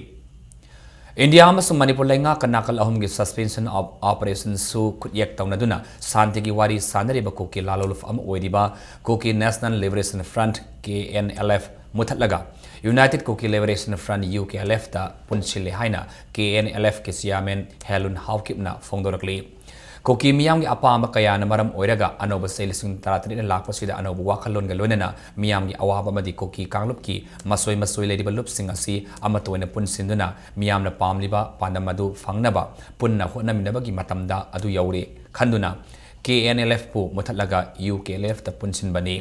ꯏꯟꯗꯤꯌꯥ ꯑꯃꯁꯨꯡ ꯃꯅꯤꯄꯨꯔ ꯂꯩꯉꯥꯛꯀ ꯅꯥꯀꯜ ꯑꯍꯨꯝꯒꯤ Suspension of Operations ꯈꯨꯠꯌꯦꯛ ꯇꯧꯅꯗꯨꯅ ꯁꯥꯟꯇꯤꯒꯤ ꯋꯥꯔꯤ ꯁꯥꯟꯅꯔꯤꯕ ꯀꯨꯀꯤ ꯂꯥꯂꯣꯜꯐ ꯑꯃ ꯑꯣꯏꯔꯤꯕ Kuki National Liberation Front, K N L F, ꯃꯨꯊꯠꯂꯒ United Kuki Liberation Front, U K L ꯑꯦꯐꯇ ꯄꯨꯟꯁꯤꯜꯂꯦ ꯍꯥꯏꯅ ꯀꯦ ꯑꯦꯟ ꯑꯦꯜ ꯑꯦꯐꯀꯤ ꯆꯤꯌꯥꯔꯃꯦꯟ ꯍꯦꯂꯨꯟ ꯍꯥꯎꯀꯤꯞꯅ ꯐꯣꯡꯗꯣꯔꯛꯂꯤ꯫ ꯀꯨꯀꯤ ꯃꯤꯌꯥꯝꯒꯤ ꯑꯄꯥꯝꯕ ꯀꯌꯥꯅ ꯃꯔꯝ ꯑꯣꯏꯔꯒ ꯑꯅꯧꯕ ꯆꯍꯤ ꯂꯤꯁꯤꯡ ꯇꯔꯥꯇꯔꯦꯠꯅ ꯂꯥꯛꯄꯁꯤꯗ ꯑꯅꯧꯕ ꯋꯥꯈꯜꯂꯣꯟꯒ ꯂꯣꯏꯅꯅ ꯃꯤꯌꯥꯝꯒꯤ ꯑꯋꯥꯕ ꯑꯃꯗꯤ ꯀꯨꯀꯤ ꯀꯥꯡꯂꯨꯞꯀꯤ ꯃꯁꯣꯏ ꯃꯁꯣꯏ ꯂꯩꯔꯤꯕ ꯂꯨꯞꯁꯤꯡ ꯑꯁꯤ ꯑꯃꯠꯇ ꯑꯣꯏꯅ ꯄꯨꯟꯁꯤꯟꯗꯨꯅ ꯃꯤꯌꯥꯝꯅ ꯄꯥꯝꯂꯤꯕ ꯄꯥꯟꯗꯝ ꯑꯗꯨ ꯐꯪꯅꯕ ꯄꯨꯟꯅ ꯍꯣꯠꯅꯃꯤꯟꯅꯕꯒꯤ ꯃꯇꯝꯗ ꯑꯗꯨ ꯌꯧꯔꯦ꯫ ꯈꯟꯗꯨꯅ ꯀꯦ ꯑꯦꯟ ꯑꯦꯜ ꯑꯦꯐꯄꯨ ꯃꯨꯊꯠꯂꯒ ꯌꯨ ꯀꯦ ꯑꯦꯜ ꯑꯦꯐꯇ ꯄꯨꯟꯁꯤꯟꯕꯅꯤ꯫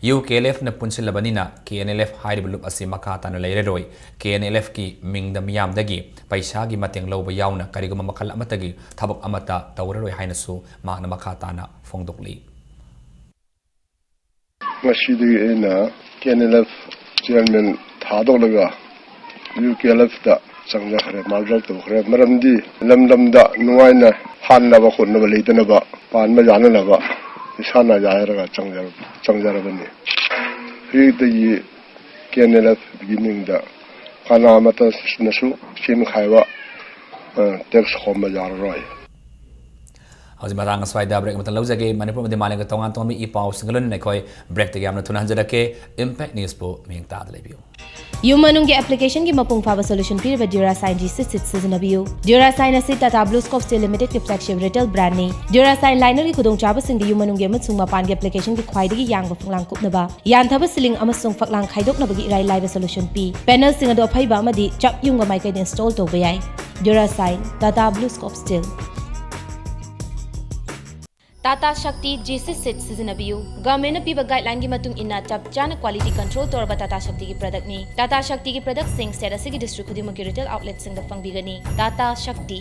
ꯌꯨ ꯀꯦ ꯑꯦꯜ ꯑꯦꯐꯅ ꯄꯨꯟꯁꯤꯜꯂꯕꯅꯤꯅ ꯀꯦ ꯑꯦꯟ ꯑꯦꯜ ꯑꯦꯐ ꯍꯥꯏꯔꯤꯕ ꯂꯨꯞ ꯑꯁꯤ ꯃꯈꯥ ꯇꯥꯅ ꯂꯩꯔꯔꯣꯏ꯫ ꯀꯦ ꯑꯦꯟ ꯑꯦꯜ ꯑꯦꯐꯀꯤ ꯃꯤꯡꯗ ꯃꯤꯌꯥꯝꯗꯒꯤ ꯄꯩꯁꯥꯒꯤ ꯃꯇꯦꯡ ꯂꯧꯕ ꯌꯥꯎꯅ ꯀꯔꯤꯒꯨꯝꯕ ꯃꯈꯜ ꯑꯃꯠꯇꯒꯤ ꯊꯕꯛ ꯑꯃꯠꯇ ꯇꯧꯔꯔꯣꯏ ꯍꯥꯏꯅꯁꯨ ꯃꯍꯥꯛꯅ ꯃꯈꯥ ꯇꯥꯅ ꯐꯣꯡꯗꯣꯛꯂꯤ꯫ ꯉꯁꯤꯗꯒꯤ ꯑꯩꯅ K N L F chairman ꯊꯥꯗꯣꯛꯂꯒ ꯌꯨ ꯀꯦ ꯑꯦꯜ ꯑꯦꯐꯇ ꯆꯪꯖꯈ꯭ꯔꯦ, ꯃꯥꯔꯖꯔ ꯇꯧꯈ꯭ꯔꯦ꯫ ꯃꯔꯝꯗꯤ ꯂꯝꯗꯝꯗ ꯅꯨꯡꯉꯥꯏꯅ ꯍꯥꯟꯅꯕ ꯈꯣꯠꯅꯕ ꯂꯩꯇꯅꯕ, ꯄꯥꯟꯕ ꯌꯥꯅꯅꯕ ꯏꯁꯥꯅ ꯌꯥꯔꯒ ꯆꯪꯖꯔ-, ꯆꯪꯖꯔꯕꯅꯤ꯫ ꯍꯧꯖꯤꯛꯇꯒꯤ ꯀꯦ ꯑꯦꯟ ꯑꯦꯜ ꯑꯦꯐꯀꯤ ꯃꯤꯡꯗ ꯀꯅꯥ ꯑꯃꯠꯇꯅꯁꯨ ꯁꯦꯝꯈꯥꯏꯕ, ꯑ, ꯇꯦꯛꯁ ꯈꯣꯝꯕ ꯌꯥꯔꯔꯣꯏ꯫ ꯍꯧꯖꯤꯛ ꯃꯇꯥꯡ ꯑꯁ꯭ꯋꯥꯏꯗ ꯕ꯭ꯔꯦꯛ ꯑꯃꯇꯪ ꯂꯧꯖꯒꯦ꯫ ꯃꯅꯤꯄꯨꯔ ꯑꯃꯗꯤ ꯃꯥꯂꯦꯝꯒ ꯇꯣꯉꯥꯟ ꯇꯣꯉꯥꯟꯕ ꯏ ꯄꯥꯎꯁꯤꯡꯒ ꯂꯣꯏꯅꯅ ꯑꯩꯈꯣꯏ ꯕ꯭ꯔꯦꯛꯇꯒꯤ ꯌꯥꯝꯅ ꯊꯨꯅ ꯍꯟꯖꯔꯛꯀꯦ꯫ ꯏꯝꯄꯦꯛ ꯅ꯭ꯌꯨꯁꯄꯨ ꯃꯤꯠꯌꯦꯡ ꯇꯥꯗ ꯂꯩꯕꯤꯌꯨ꯫ ꯌꯨꯝ ꯃꯅꯨꯡꯒꯤ ꯑꯦꯄ꯭ꯂꯤꯀꯦꯁꯟꯒꯤ ꯃꯄꯨꯡ ꯐꯥꯕ ꯁꯣꯂꯨꯁꯟ ꯄꯤꯔꯤꯕ ꯗ꯭ꯌꯨꯔꯥꯁꯥꯏꯟ ꯖꯤ ꯁꯤꯛꯁ ꯁꯤꯠ ꯁꯤꯖꯤꯟꯅꯕꯤꯌꯨ꯫ ꯗ꯭ꯌꯨꯔꯥꯁꯥꯏꯟ ꯑꯁꯤ ꯇꯥꯇꯥ ꯕ꯭ꯂꯨ ꯁ꯭ꯀꯣꯞ ꯁ꯭ꯇꯤꯜ ꯂꯤꯃꯤꯇꯦꯗꯀꯤ ꯐ꯭ꯂꯦꯒꯁꯤꯞ ꯔꯤꯇꯦꯜ ꯕ꯭ꯔꯥꯟꯗꯅꯤ꯫ ꯗ꯭ꯌꯨꯔꯥꯁꯥꯏꯟ ꯂꯥꯏꯅꯔꯒꯤ ꯈꯨꯗꯣꯡꯆꯥꯕꯁꯤꯡꯗꯤ ꯌꯨꯝ ꯃꯅꯨꯡꯒꯤ ꯑꯃꯁꯨꯡ ꯃꯄꯥꯟꯒꯤ ꯑꯦꯄ꯭ꯂꯤꯀꯦꯁꯟꯒꯤ ꯈ꯭ꯋꯥꯏꯗꯒꯤ ꯌꯥꯡꯕ ꯐꯛꯂꯥꯡ ꯀꯨꯞꯅꯕ, ꯌꯥꯟꯊꯕ ꯁꯤꯂꯤꯡ ꯑꯃꯁꯨꯡ ꯐꯛꯂꯥꯡ ꯈꯥꯏꯗꯣꯛꯅꯕꯒꯤ ꯏꯔꯥꯏ ꯂꯥꯏꯕ ꯁꯣꯂꯨꯁꯟ ꯄꯤ꯫ ꯄꯦꯅꯦꯜꯁꯤꯡ ꯑꯗꯨ ꯑꯐꯩꯕ ꯑꯃꯗꯤ ꯆꯞ ꯌꯨꯡꯕ ꯃꯥꯏꯀꯩꯗ ꯏꯟꯁꯇꯣꯜ ꯇꯧꯕ ꯌꯥꯏ꯫ Durashine, Tata blue scope steel. Tata Shakti G six ꯁꯤꯠ ꯁꯤꯖꯤꯟꯅꯕꯤꯌꯨ꯫ ꯒꯚꯔꯟꯃꯦꯟꯠꯅ ꯄꯤꯕ ꯒꯥꯏꯗꯂꯥꯏꯟꯒꯤ ꯃꯇꯨꯡ ꯏꯟꯅ ꯆꯞ ꯆꯥꯅ ꯀ꯭ꯋꯥꯂꯤꯇꯤ ꯀꯟꯇ꯭ꯔꯣꯜ ꯇꯧꯔꯕ ꯇꯥꯇꯥ ꯁꯛꯇꯤꯒꯤ ꯄ꯭ꯔꯗꯛꯅꯤ꯫ ꯇꯥꯇꯥ ꯁꯛꯇꯤꯒꯤ ꯄ꯭ꯔꯗꯛꯁꯤꯡ ꯁ꯭ꯇꯦꯠ ꯑꯁꯤꯒꯤ ꯗꯤꯁꯇ꯭ꯔꯤꯛ ꯈꯨꯗꯤꯡꯃꯛꯀꯤ ꯔꯤꯇꯦꯜ ꯑꯥꯎꯠꯂꯦꯠꯁꯤꯡꯗ ꯐꯪꯕꯤꯒꯅꯤ꯫ ꯇꯥꯇꯥ ꯁꯛꯇꯤ꯫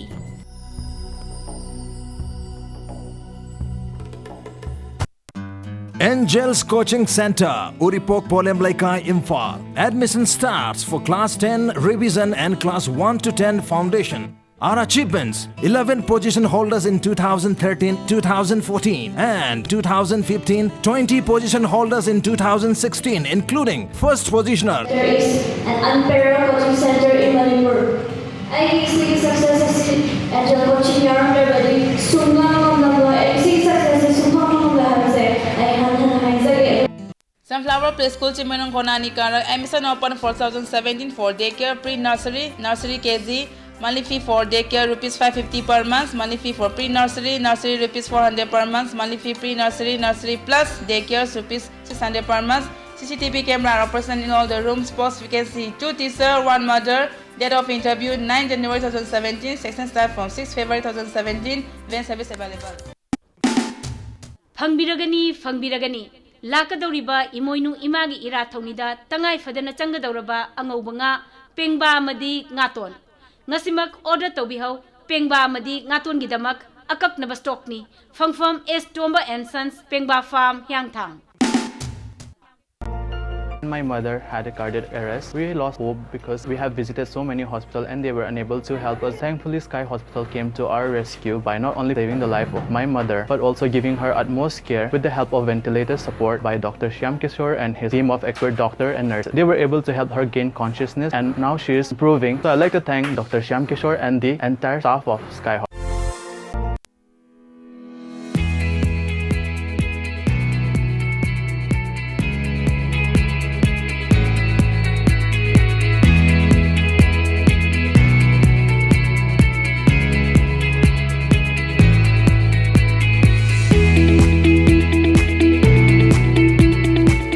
Angels Coaching Centre, Uripok Polem Leikai, Imphal. Admission starts for class ten revision and class one to ten foundation. Our achievements: eleven position holders in two thousand thirteen, two thousand fourteen, and two thousand fifteen, twenty position holders in two thousand sixteen, including first positioner. There is an unparalleled coaching centre in Manipur. ꯑꯩꯒꯤ ꯁꯤꯒꯤ success ꯑꯁꯤ angel coaching ꯌꯥꯎꯔꯝꯗ꯭ꯔꯕꯗꯤ ꯁꯨꯡꯉꯝ ꯉꯝꯂꯝꯂꯣꯏ꯫ ꯑꯩ ꯁꯤꯒꯤ success ꯑꯁꯤ ꯁꯨꯡꯐꯪ ꯐꯪꯂꯣꯏ ꯍꯥꯏꯕꯁꯦ ꯑꯩ ꯍꯟꯊꯅ ꯍꯥꯏꯖꯒꯦ꯫ Sunflower Preschool Chimainung Khonani Karak, admission open for two thousand seventeen for daycare, pre-nursery, nursery K G, monthly fee for daycare rupees five fifty per month, monthly fee for pre-nursery, nursery rupees four hundred per month, monthly fee pre-nursery, nursery plus daycare rupees six hundred per month, C C T V camera are present in all the rooms. Post vacancy, two teacher, one mother. Date of interview, nine January two thousand seventeen. Section start from six February two thousand seventeen. Van service available. ꯐꯪꯕꯤꯔꯒꯅꯤ, ꯐꯪꯕꯤꯔꯒꯅꯤ꯫ ꯂꯥꯛꯀꯗꯧꯔꯤꯕ ꯏꯃꯣꯏꯅꯨ ꯏꯃꯥꯒꯤ ꯏꯔꯥꯠ ꯊꯧꯅꯤꯗ ꯇꯉꯥꯏ ꯐꯗꯅ ꯆꯪꯒꯗꯧꯔꯕ ꯑꯉꯧꯕ ꯉꯥ, ꯄꯦꯡꯕꯥ ꯑꯃꯗꯤ ꯉꯥꯇꯣꯟ꯫ ꯉꯁꯤꯃꯛ order ꯇꯧꯕꯤꯍꯧ꯫ ꯄꯦꯡꯕꯥ ꯑꯃꯗꯤ ꯉꯥꯇꯣꯟꯒꯤꯗꯃꯛ ꯑꯀꯛꯅꯕ stockꯅꯤ꯫ ꯐꯪꯐꯝ S Tomba and Sons, ꯄꯦꯡꯕꯥ farm, Hiyangthang. My mother had a cardiac arrest. We lost hope because we have visited so many hospitals and they were unable to help us. Thankfully, Sky Hospital came to our rescue by not only saving the life of my mother but also giving her utmost care with the help of ventilator support by Doctor Shyam Kishore and his team of expert doctor and nurses. They were able to help her gain consciousness and now she is improving. So I'd like to thank Doctor Shyam Kishore and the entire staff of Sky Hospital.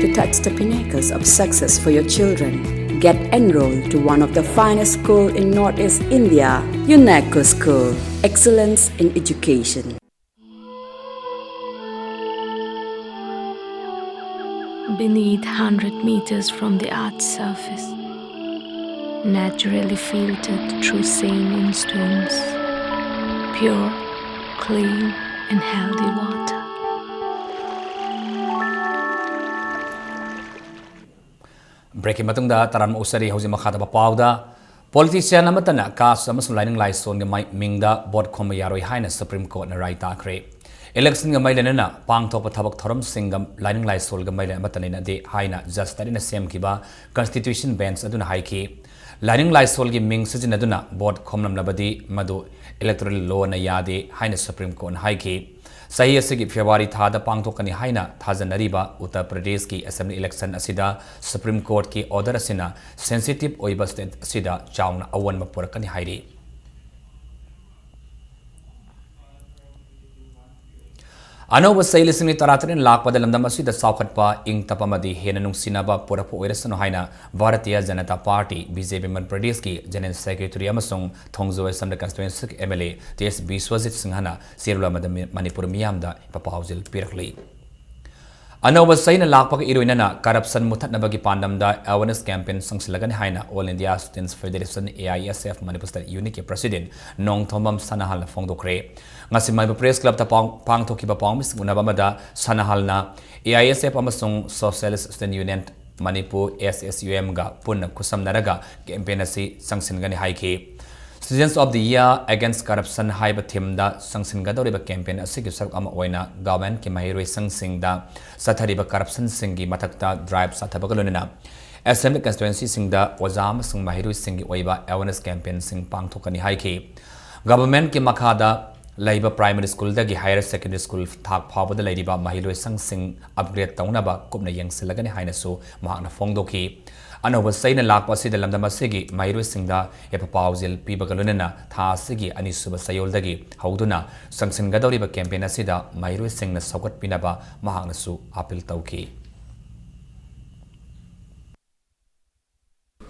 To touch the pinnacles of success for your children, get enrolled to one of the finest school in Northeast India, UNESCO School. Excellence in education. Beneath hundred meters from the earth's surface, naturally filtered through saline stones, pure, clean and healthy water. Breakꯀꯤ ꯃꯇꯨꯡꯗ ꯇꯔꯥꯝꯅ ꯑꯣꯛꯆꯔꯤ꯫ ꯍꯧꯖꯤꯛ ꯃꯈꯥ ꯇꯥꯕ ꯄꯥꯎꯗ, politician ꯑꯃꯠꯇꯅ caste ꯑꯃꯁꯨꯡ ꯂꯥꯏꯅꯤꯡ ꯂꯥꯏꯁꯣꯟꯒꯤ ꯃꯥꯏ-, ꯃꯤꯡꯗ vote ꯈꯣꯝꯕ ꯌꯥꯔꯣꯏ ꯍꯥꯏꯅ Supreme Courtꯅ ꯔꯥꯏ ꯇꯥꯈ꯭ꯔꯦ꯫ Electionꯒ ꯃꯔꯤ ꯂꯩꯅꯅ ꯄꯥꯡꯊꯣꯛꯄ ꯊꯕꯛ ꯊꯧꯔꯝꯁꯤꯡꯒ ꯂꯥꯏꯅꯤꯡ ꯂꯥꯏꯁꯣꯟꯒ ꯃꯔꯤ ꯑꯃꯠꯇ ꯂꯩꯅꯗꯦ ꯍꯥꯏꯅ Judge ꯇꯔꯦꯠꯅ ꯁꯦꯝꯈꯤꯕ Constitution Bench ꯑꯗꯨꯅ ꯍꯥꯏꯈꯤ꯫ ꯂꯥꯏꯅꯤꯡ ꯂꯥꯏꯁꯣꯟꯒꯤ ꯃꯤꯡ ꯁꯤꯖꯤꯟꯅꯗꯨꯅ vote ꯈꯣꯝꯂꯝꯂꯕꯗꯤ ꯃꯗꯨ electoral lawꯅ ꯌꯥꯗꯦ ꯍꯥꯏꯅ Supreme Courtꯅ ꯍꯥꯏꯈꯤ꯫ ꯆꯍꯤ ꯑꯁꯤꯒꯤ February ꯊꯥꯗ ꯄꯥꯡꯊꯣꯛꯀꯅꯤ ꯍꯥꯏꯅ ꯊꯥꯖꯅꯔꯤꯕ ꯎꯠꯇꯔ ꯄ꯭ꯔꯗꯦꯁꯀꯤ Assembly election ꯑꯁꯤꯗ Supreme Courtꯀꯤ order ꯑꯁꯤꯅ sensitive ꯑꯣꯏꯕ state ꯑꯁꯤꯗ ꯆꯥꯎꯅ ꯑꯑꯣꯟꯕ ꯄꯨꯔꯛꯀꯅꯤ ꯍꯥꯏꯔꯤ꯫ ꯑꯅꯧꯕ ꯆꯍꯤ ꯂꯤꯁꯤꯡ ꯑꯅꯤ ꯇꯔꯥꯇꯔꯦꯠꯅ ꯂꯥꯛꯄꯗ ꯂꯝꯗꯝ ꯑꯁꯤꯗ ꯆꯥꯎꯈꯠꯄ, ꯏꯪ ꯇꯞꯄ ꯑꯃꯗꯤ ꯍꯦꯟꯅ ꯅꯨꯡꯁꯤꯅꯕ ꯄꯨꯔꯛꯄ ꯑꯣꯏꯔꯁꯅꯨ ꯍꯥꯏꯅ Bharatiya Janata party, B J P, Manipur ꯄ꯭ꯔꯗꯦꯁꯀꯤ ꯖꯦꯅꯔꯦꯜ ꯁꯦꯀ꯭ꯔꯦꯇꯔꯤ ꯑꯃꯁꯨꯡ Thongju assembly constituency M L A T S Biswajit ꯁꯤꯡꯍꯅ ꯆꯦꯔꯣꯜ ꯑꯃꯗ ꯃꯤ-, ꯃꯅꯤꯄꯨꯔ ꯃꯤꯌꯥꯝꯗ ꯄꯥꯎꯖꯦꯜ ꯄꯤꯔꯛꯂꯤ꯫ ꯑꯅꯧꯕ ꯆꯍꯤꯅ ꯂꯥꯛꯄꯒ ꯏꯔꯣꯏꯅꯅ ꯀꯔꯞꯁꯟ ꯃꯨꯊꯠꯅꯕꯒꯤ ꯄꯥꯟꯗꯝꯗ ꯑꯦꯋꯦꯔꯅꯦꯁ ꯀꯦꯝꯄꯦꯟ ꯆꯪꯁꯤꯜꯂꯒꯅꯤ ꯍꯥꯏꯅ All India Students Federation, A I S F, Manipur state ꯌꯨꯅꯤꯠꯀꯤ ꯄ꯭ꯔꯁꯤꯗꯦꯟꯠ ꯅꯣꯡꯊꯣꯝꯕꯝ ꯁꯅꯥꯍꯜꯅ ꯐꯣꯡꯗꯣꯛꯈ꯭ꯔꯦ꯫ ꯉꯁꯤ ꯃꯅꯤꯄꯨꯔ ꯄ꯭ꯔꯦꯁ ꯀ꯭ꯂꯕꯇ ꯄꯥꯡ-, ꯄꯥꯡꯊꯣꯛꯈꯤꯕ ꯄꯥꯎꯃꯤꯁꯤꯡ ꯎꯅꯕ ꯑꯃꯗ ꯁꯅꯥꯍꯜꯅ A I S F ꯑꯃꯁꯨꯡ Socialist Student Union Manipur, S S U M ꯒ ꯄꯨꯟꯅ ꯈꯨꯠꯁꯝꯅꯔꯒ ꯀꯦꯝꯄꯦꯟ ꯑꯁꯤ ꯆꯪꯁꯤꯟꯒꯅꯤ ꯍꯥꯏꯈꯤ꯫ Students of the Year Against Corruption ꯍꯥꯏꯕ ꯊꯤꯝꯗ ꯆꯪꯁꯤꯟꯒꯗꯧꯔꯤꯕ ꯀꯦꯝꯄꯦꯟ ꯑꯁꯤꯒꯤ ꯁꯔꯨꯛ ꯑꯃ ꯑꯣꯏꯅ ꯒꯚꯔꯟꯃꯦꯟꯠꯀꯤ ꯃꯍꯩꯔꯣꯏꯁꯪꯁꯤꯡꯗ ꯆꯠꯊꯔꯤꯕ ꯀꯔꯞꯁꯟꯁꯤꯡꯒꯤ ꯃꯊꯛꯇ ꯗ꯭ꯔꯥꯏꯚ ꯆꯠꯊꯕꯒ ꯂꯣꯏꯅꯅ ꯑꯦꯁꯦꯝꯕ꯭ꯂꯤ ꯀꯟꯁꯇꯤꯇ꯭ꯋꯦꯟꯁꯤꯁꯤꯡꯗ ꯑꯣꯖꯥ ꯑꯃꯁꯨꯡ ꯃꯍꯩꯔꯣꯏꯁꯤꯡꯒꯤ ꯑꯣꯏꯕ ꯑꯦꯋꯦꯔꯅꯦꯁ ꯀꯦꯝꯄꯦꯟꯁꯤꯡ ꯄꯥꯡꯊꯣꯛꯀꯅꯤ ꯍꯥꯏꯈꯤ꯫ ꯒꯚꯔꯟꯃꯦꯟꯠꯀꯤ ꯃꯈꯥꯗ ꯂꯩꯕ ꯄ꯭ꯔꯥꯏꯃꯔꯤ ꯁ꯭ꯀꯨꯜꯗꯒꯤ ꯍꯥꯌꯔ ꯁꯦꯀꯦꯟꯗꯔꯤ ꯁ꯭ꯀꯨꯜ ꯊꯥꯛ ꯐꯥꯎꯕꯗ ꯂꯩꯔꯤꯕ ꯃꯍꯩꯔꯣꯏꯁꯪꯁꯤꯡ ꯑꯞꯒ꯭ꯔꯦꯗ ꯇꯧꯅꯕ ꯀꯨꯞꯅ ꯌꯦꯡꯁꯤꯜꯂꯒꯅꯤ ꯍꯥꯏꯅꯁꯨ ꯃꯍꯥꯛꯅ ꯐꯣꯡꯗꯣꯛꯈꯤ꯫ ꯑꯅꯧꯕ ꯆꯍꯤꯅ ꯂꯥꯛꯄ ꯑꯁꯤꯗ ꯂꯝꯗꯝ ꯑꯁꯤꯒꯤ ꯃꯍꯩꯔꯣꯏꯁꯤꯡꯗ ꯌꯥꯏꯐ ꯄꯥꯎꯖꯦꯜ ꯄꯤꯕꯒ ꯂꯣꯏꯅꯅ ꯊꯥ ꯑꯁꯤꯒꯤ ꯑꯅꯤꯁꯨꯕ ꯆꯌꯣꯜꯗꯒꯤ ꯍꯧꯗꯨꯅ ꯆꯪꯁꯤꯟꯒꯗꯧꯔꯤꯕ ꯀꯦꯝꯄꯦꯟ ꯑꯁꯤꯗ ꯃꯍꯩꯔꯣꯏꯁꯤꯡꯅ ꯁꯧꯒꯠꯄꯤꯅꯕ ꯃꯍꯥꯛꯅꯁꯨ ꯑꯥꯄꯤꯜ ꯇꯧꯈꯤ꯫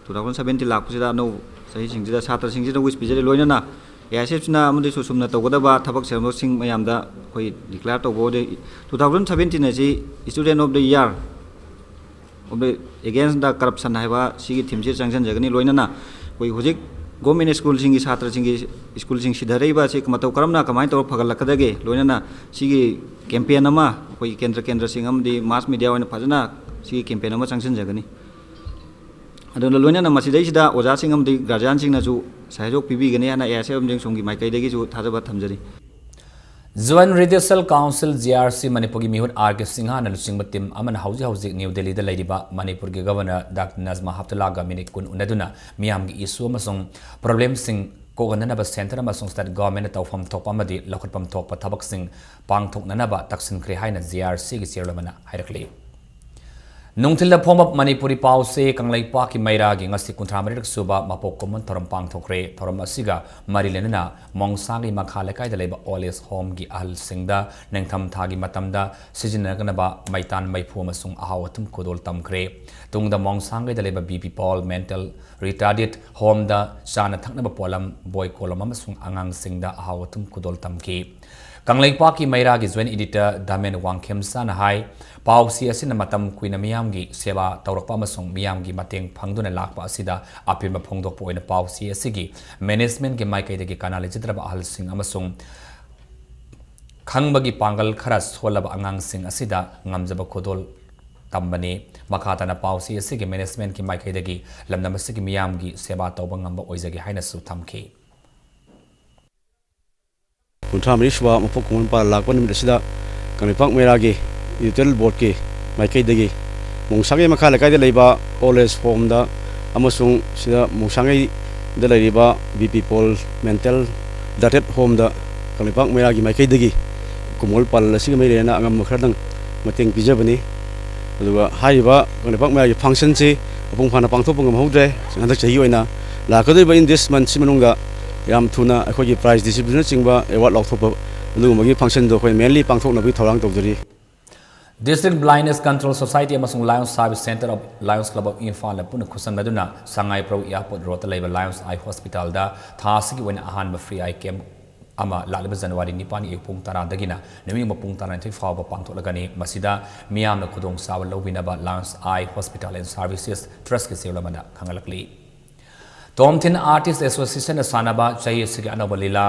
Two thousand seventeen ꯂꯥꯛꯄꯁꯤꯗ ꯑꯅꯧꯕ ꯆꯍꯤꯁꯤꯡꯁꯤꯗ ꯁꯥꯇ꯭ꯔꯁꯤꯡꯁꯤꯗ ꯋꯤꯁ ꯄꯤꯖꯔꯤ꯫ ꯂꯣꯏꯅꯅ A I S F ꯁꯤꯅ ꯑꯃꯗꯤ ꯁꯨꯁꯨꯝꯅ ꯇꯧꯒꯗꯕ ꯊꯕꯛ ꯁꯦꯝꯕꯁꯤꯡ ꯃꯌꯥꯝꯗ ꯑꯩꯈꯣꯏ ꯗꯤꯀ꯭ꯂꯦꯌꯔ ꯇꯧꯕ ꯑꯣꯏꯔꯦ꯫ Two thousand seventeen ꯑꯁꯤ Student of the Year of the Against the Corruption ꯍꯥꯏꯕ ꯁꯤꯒꯤ ꯊꯤꯝꯁꯤ ꯆꯪꯁꯤꯟꯖꯒꯅꯤ꯫ ꯂꯣꯏꯅꯅ ꯑꯩꯈꯣꯏ ꯍꯧꯖꯤꯛ ꯒꯣꯔꯃꯦꯟ ꯁ꯭ꯀꯨꯜꯁꯤꯡꯒꯤ ꯁꯥꯇ꯭ꯔꯁꯤꯡꯒꯤ ꯁ꯭ꯀꯨꯜꯁꯤꯡ ꯁꯤꯊꯔꯛꯏꯕ ꯑꯁꯤ ꯃꯇꯧ ꯀꯔꯝꯅ ꯀꯃꯥꯏꯅ ꯇꯧꯔ ꯐꯒꯠꯂꯛꯀꯗꯒꯦ? ꯂꯣꯏꯅꯅ ꯁꯤꯒꯤ ꯀꯦꯝꯄꯦꯟ ꯑꯃ ꯑꯩꯈꯣꯏꯒꯤ ꯀꯦꯟꯗ꯭ꯔ ꯀꯦꯟꯗ꯭ꯔꯁꯤꯡ ꯑꯃꯗꯤ ꯃꯥꯁ ꯃꯤꯗꯤꯌꯥ ꯑꯣꯏꯅ ꯐꯖꯅ ꯁꯤꯒꯤ ꯀꯦꯝꯄꯦꯟ ꯑꯃ ꯆꯪꯁꯤꯟꯖꯒꯅꯤ꯫ ꯑꯗꯨꯅ ꯂꯣꯏꯅꯅ ꯃꯁꯤꯗꯩꯁꯤꯗ ꯑꯣꯖꯥꯁꯤꯡ ꯑꯃꯗꯤ ꯒꯥꯔꯖꯤꯌꯥꯟꯁꯤꯡꯅꯁꯨ ꯁꯍꯌꯣꯒ ꯄꯤꯕꯤꯒꯅꯤ ꯍꯥꯏꯅ A I S F ꯑꯃꯁꯨꯡ ꯁꯣꯝꯒꯤ ꯃꯥꯏꯀꯩꯗꯒꯤꯁꯨ ꯊꯥꯖꯕ ꯊꯝꯖꯔꯤ꯫ Joint Judicial Council, J R C, ꯃꯅꯤꯄꯨꯔꯒꯤ ꯃꯤꯍꯨꯠ ꯑꯥꯔ ꯀꯦ ꯁꯤꯡꯍꯅ ꯂꯨꯆꯤꯡꯕ ꯇꯤꯝ ꯑꯃꯅ ꯍꯧꯖꯤꯛ ꯍꯧꯖꯤꯛ ꯅ꯭ꯌꯨ ꯗꯦꯜꯂꯤꯗ ꯂꯩꯔꯤꯕ ꯃꯅꯤꯄꯨꯔꯒꯤ ꯒꯚꯔꯅꯔ ꯗꯥꯛꯇꯔ ꯅꯖꯃꯥ ꯍꯦꯞꯇꯨꯂꯥꯒ ꯃꯤꯅꯤꯠ ꯀꯨꯟ ꯎꯅꯗꯨꯅ ꯃꯤꯌꯥꯝꯒꯤ ꯏꯁꯨ ꯑꯃꯁꯨꯡ ꯄ꯭ꯔꯣꯕ꯭ꯂꯦꯝꯁꯤꯡ ꯀꯣꯛꯍꯟꯅꯅꯕ ꯁꯦꯟꯇꯔ ꯑꯃꯁꯨꯡ ꯁ꯭ꯇꯦꯠ ꯒꯚꯔꯟꯃꯦꯟꯠꯅ ꯇꯧꯐꯝ ꯊꯣꯛꯄ ꯑꯃꯗꯤ ꯂꯧꯈꯠꯐꯝ ꯊꯣꯛꯄ ꯊꯕꯛꯁꯤꯡ ꯄꯥꯡꯊꯣꯛꯅꯅꯕ ꯇꯛꯁꯤꯟꯈ꯭ꯔꯦ ꯍꯥꯏꯅ J R C ꯒꯤ ꯆꯦꯌꯔꯃꯦꯟꯅ ꯍꯥꯏꯔꯛꯂꯤ꯫ ꯅꯨꯡꯊꯤꯜꯗ ꯐꯣꯡꯕ ꯃꯅꯤꯄꯨꯔꯤ ꯄꯥꯎꯁꯦ꯫ ꯀꯪꯂꯩꯄꯥꯛꯀꯤ ꯃꯩꯔꯥꯒꯤ ꯉꯁꯤ ꯀꯨꯟꯊ꯭ꯔꯥ ꯃꯔꯤꯔꯛ ꯁꯨꯕ ꯃꯄꯣꯛ ꯀꯨꯝꯑꯣꯟ ꯊꯧꯔꯝ ꯄꯥꯡꯊꯣꯛꯈ꯭ꯔꯦ꯫ ꯊꯧꯔꯝ ꯑꯁꯤꯒ ꯃꯔꯤ ꯂꯩꯅꯅ ꯃꯣꯡꯁꯥꯡꯒꯤ ꯃꯈꯥ ꯂꯩꯀꯥꯏꯗ ꯂꯩꯕ Old Age Homeꯒꯤ ꯑꯍꯜꯁꯤꯡꯗ ꯅꯤꯡꯊꯝ ꯊꯥꯒꯤ ꯃꯇꯝꯗ ꯁꯤꯖꯤꯟꯅꯒꯗꯕ ꯃꯩꯇꯥꯟ, ꯃꯩꯐꯨ ꯑꯃꯁꯨꯡ ꯑꯍꯥꯎ ꯑꯊꯨꯝ ꯈꯨꯗꯣꯜ ꯇꯝꯈ꯭ꯔꯦ꯫ ꯇꯨꯡꯗ ꯃꯣꯡꯁꯥꯡꯒꯩꯗ ꯂꯩꯕ B P Paul Mental Retarded Homeꯗ ꯆꯥꯅ ꯊꯛꯅꯕ ꯄꯣꯠꯂꯝ, ꯕꯣꯏ ꯀꯣꯂꯣꯝ ꯑꯃꯁꯨꯡ ꯑꯉꯥꯡꯁꯤꯡꯗ ꯑꯍꯥꯎ ꯑꯊꯨꯝ ꯈꯨꯗꯣꯜ ꯇꯝꯈꯤ꯫ ꯀꯪꯂꯩꯄꯥꯛꯀꯤ ꯃꯩꯔꯥꯒꯤ Joint Editor ꯗꯥꯃꯦꯟ ꯋꯥꯡꯈꯦꯝꯆꯥꯅ ꯍꯥꯏ, ꯄꯥꯎꯆꯦ ꯑꯁꯤꯅ ꯃꯇꯝ ꯀꯨꯏꯅ ꯃꯤꯌꯥꯝꯒꯤ ꯁꯦꯕꯥ ꯇꯧꯔꯛꯄ ꯑꯃꯁꯨꯡ ꯃꯤꯌꯥꯝꯒꯤ ꯃꯇꯦꯡ ꯐꯪꯗꯨꯅ ꯂꯥꯛꯄ ꯑꯁꯤꯗ ꯑꯄꯦꯟꯕ ꯐꯣꯡꯗꯣꯛꯄ ꯑꯣꯏꯅ ꯄꯥꯎꯆꯦ ꯑꯁꯤꯒꯤ managementꯀꯤ ꯃꯥꯏꯀꯩꯗꯒꯤ ꯀꯅꯥ ꯂꯩꯖꯗ꯭ꯔꯕ ꯑꯍꯜꯁꯤꯡ ꯑꯃꯁꯨꯡ ꯈꯪꯕꯒꯤ ꯄꯥꯡꯒꯜ ꯈꯔ ꯁꯣꯜꯂꯕ ꯑꯉꯥꯡꯁꯤꯡ ꯑꯁꯤꯗ ꯉꯝꯖꯕ ꯈꯨꯗꯣꯜ ꯇꯝꯕꯅꯤ꯫ ꯃꯈꯥ ꯇꯥꯅ ꯄꯥꯎꯆꯦ ꯑꯁꯤꯒꯤ managementꯀꯤ ꯃꯥꯏꯀꯩꯗꯒꯤ ꯂꯝꯗꯝ ꯑꯁꯤꯒꯤ ꯃꯤꯌꯥꯝꯒꯤ ꯁꯦꯕꯥ ꯇꯧꯕ ꯉꯝꯕ ꯑꯣꯏꯖꯒꯦ ꯍꯥꯏꯅꯁꯨ ꯊꯝꯈꯤ꯫ ꯀꯨꯟꯊ꯭ꯔꯥ ꯃꯔꯤ ꯁꯨꯕ ꯃꯄꯣꯛ ꯀꯨꯝꯑꯣꯟ ꯄꯥꯜꯂꯛꯄ ꯅꯨꯃꯤꯠ ꯑꯁꯤꯗ ꯀꯪꯂꯩꯄꯥꯛ ꯃꯩꯔꯥꯒꯤ Editorial Boardꯀꯤ ꯃꯥꯏꯀꯩꯗꯒꯤ ꯃꯣꯡꯁꯥꯡꯒꯩ ꯃꯈꯥ ꯂꯩꯀꯥꯏꯗ ꯂꯩꯕ Old Age Homeꯗ ꯑꯃꯁꯨꯡ ꯁꯤꯗ ꯃꯣꯡꯁꯥꯡꯒꯩꯗ ꯂꯩꯔꯤꯕ B P Paul Mental Retarded Homeꯗ Kangleipak ꯃꯩꯔꯥꯒꯤ ꯃꯥꯏꯀꯩꯗꯒꯤ ꯀꯨꯝꯑꯣꯜ ꯄꯥꯂꯟ ꯑꯁꯤꯒ ꯃꯔꯤ ꯂꯩꯅꯅ ꯑꯉꯝꯕ ꯈꯔꯗꯪ ꯃꯇꯦꯡ ꯄꯤꯖꯕꯅꯤ꯫ ꯑꯗꯨꯒ ꯍꯥꯏꯔꯤꯕ ꯀꯪꯂꯩꯄꯥꯛ ꯃꯩꯔꯥꯒꯤ functionꯁꯤ ꯃꯄꯨꯡ ꯐꯥꯅ ꯄꯥꯡꯊꯣꯛꯄ ꯉꯝꯍꯧꯗ꯭ꯔꯦ ꯍꯟꯗꯛ ꯆꯍꯤ ꯑꯣꯏꯅ꯫ ꯂꯥꯛꯀꯗꯧꯔꯤꯕ in this monthꯁꯤ ꯃꯅꯨꯡꯗ ꯌꯥꯝ ꯊꯨꯅ ꯑꯩꯈꯣꯏꯒꯤ prize distributionꯅꯆꯤꯡꯕ, award ꯂꯥꯎꯊꯣꯛꯄ, ꯑꯗꯨꯒꯨꯝꯕꯒꯤ functionꯗꯣ ꯑꯩꯈꯣꯏ mainly ꯄꯥꯡꯊꯣꯛꯅꯕꯒꯤ ꯊꯧꯔꯥꯡ ꯇꯧꯖꯔꯤ꯫ District Blindness Control Society ꯑꯃꯁꯨꯡ Lions Service Centre of Lions Club of Imphalꯅ ꯄꯨꯟꯅ ꯈꯨꯠꯁꯝꯅꯗꯨꯅ ꯁꯉꯥꯏ ꯄ꯭ꯔꯧ Airport Roadꯇ ꯂꯩꯕ Lions Eye Hospitalꯗ ꯊꯥ ꯑꯁꯤꯒꯤ ꯑꯣꯏꯅ ꯑꯍꯥꯟꯕ free eye camp ꯑꯃ ꯂꯥꯛꯂꯤꯕ January ꯅꯤꯄꯥꯟꯒꯤ ꯑꯌꯨꯛ ꯄꯨꯡ ꯇꯔꯥꯗꯒꯤꯅ ꯅꯨꯃꯤꯠ ꯌꯨꯡꯕ ꯄꯨꯡ ꯇꯔꯥꯅꯤꯊꯣꯏ ꯐꯥꯎꯕ ꯄꯥꯡꯊꯣꯛꯂꯒꯅꯤ꯫ ꯃꯁꯤꯗ ꯃꯤꯌꯥꯝꯅ ꯈꯨꯗꯣꯡꯆꯥꯕ ꯂꯧꯕꯤꯅꯕ Lions Eye Hospital and Services Trustꯀꯤ ꯆꯦꯔꯣꯜ ꯑꯃꯅ ꯈꯪꯍꯜꯂꯛꯂꯤ꯫ Tom Thien Artist Associationꯅ ꯁꯥꯟꯅꯕ ꯆꯍꯤ ꯑꯁꯤꯒꯤ ꯑꯅꯧꯕ ꯂꯤꯂꯥ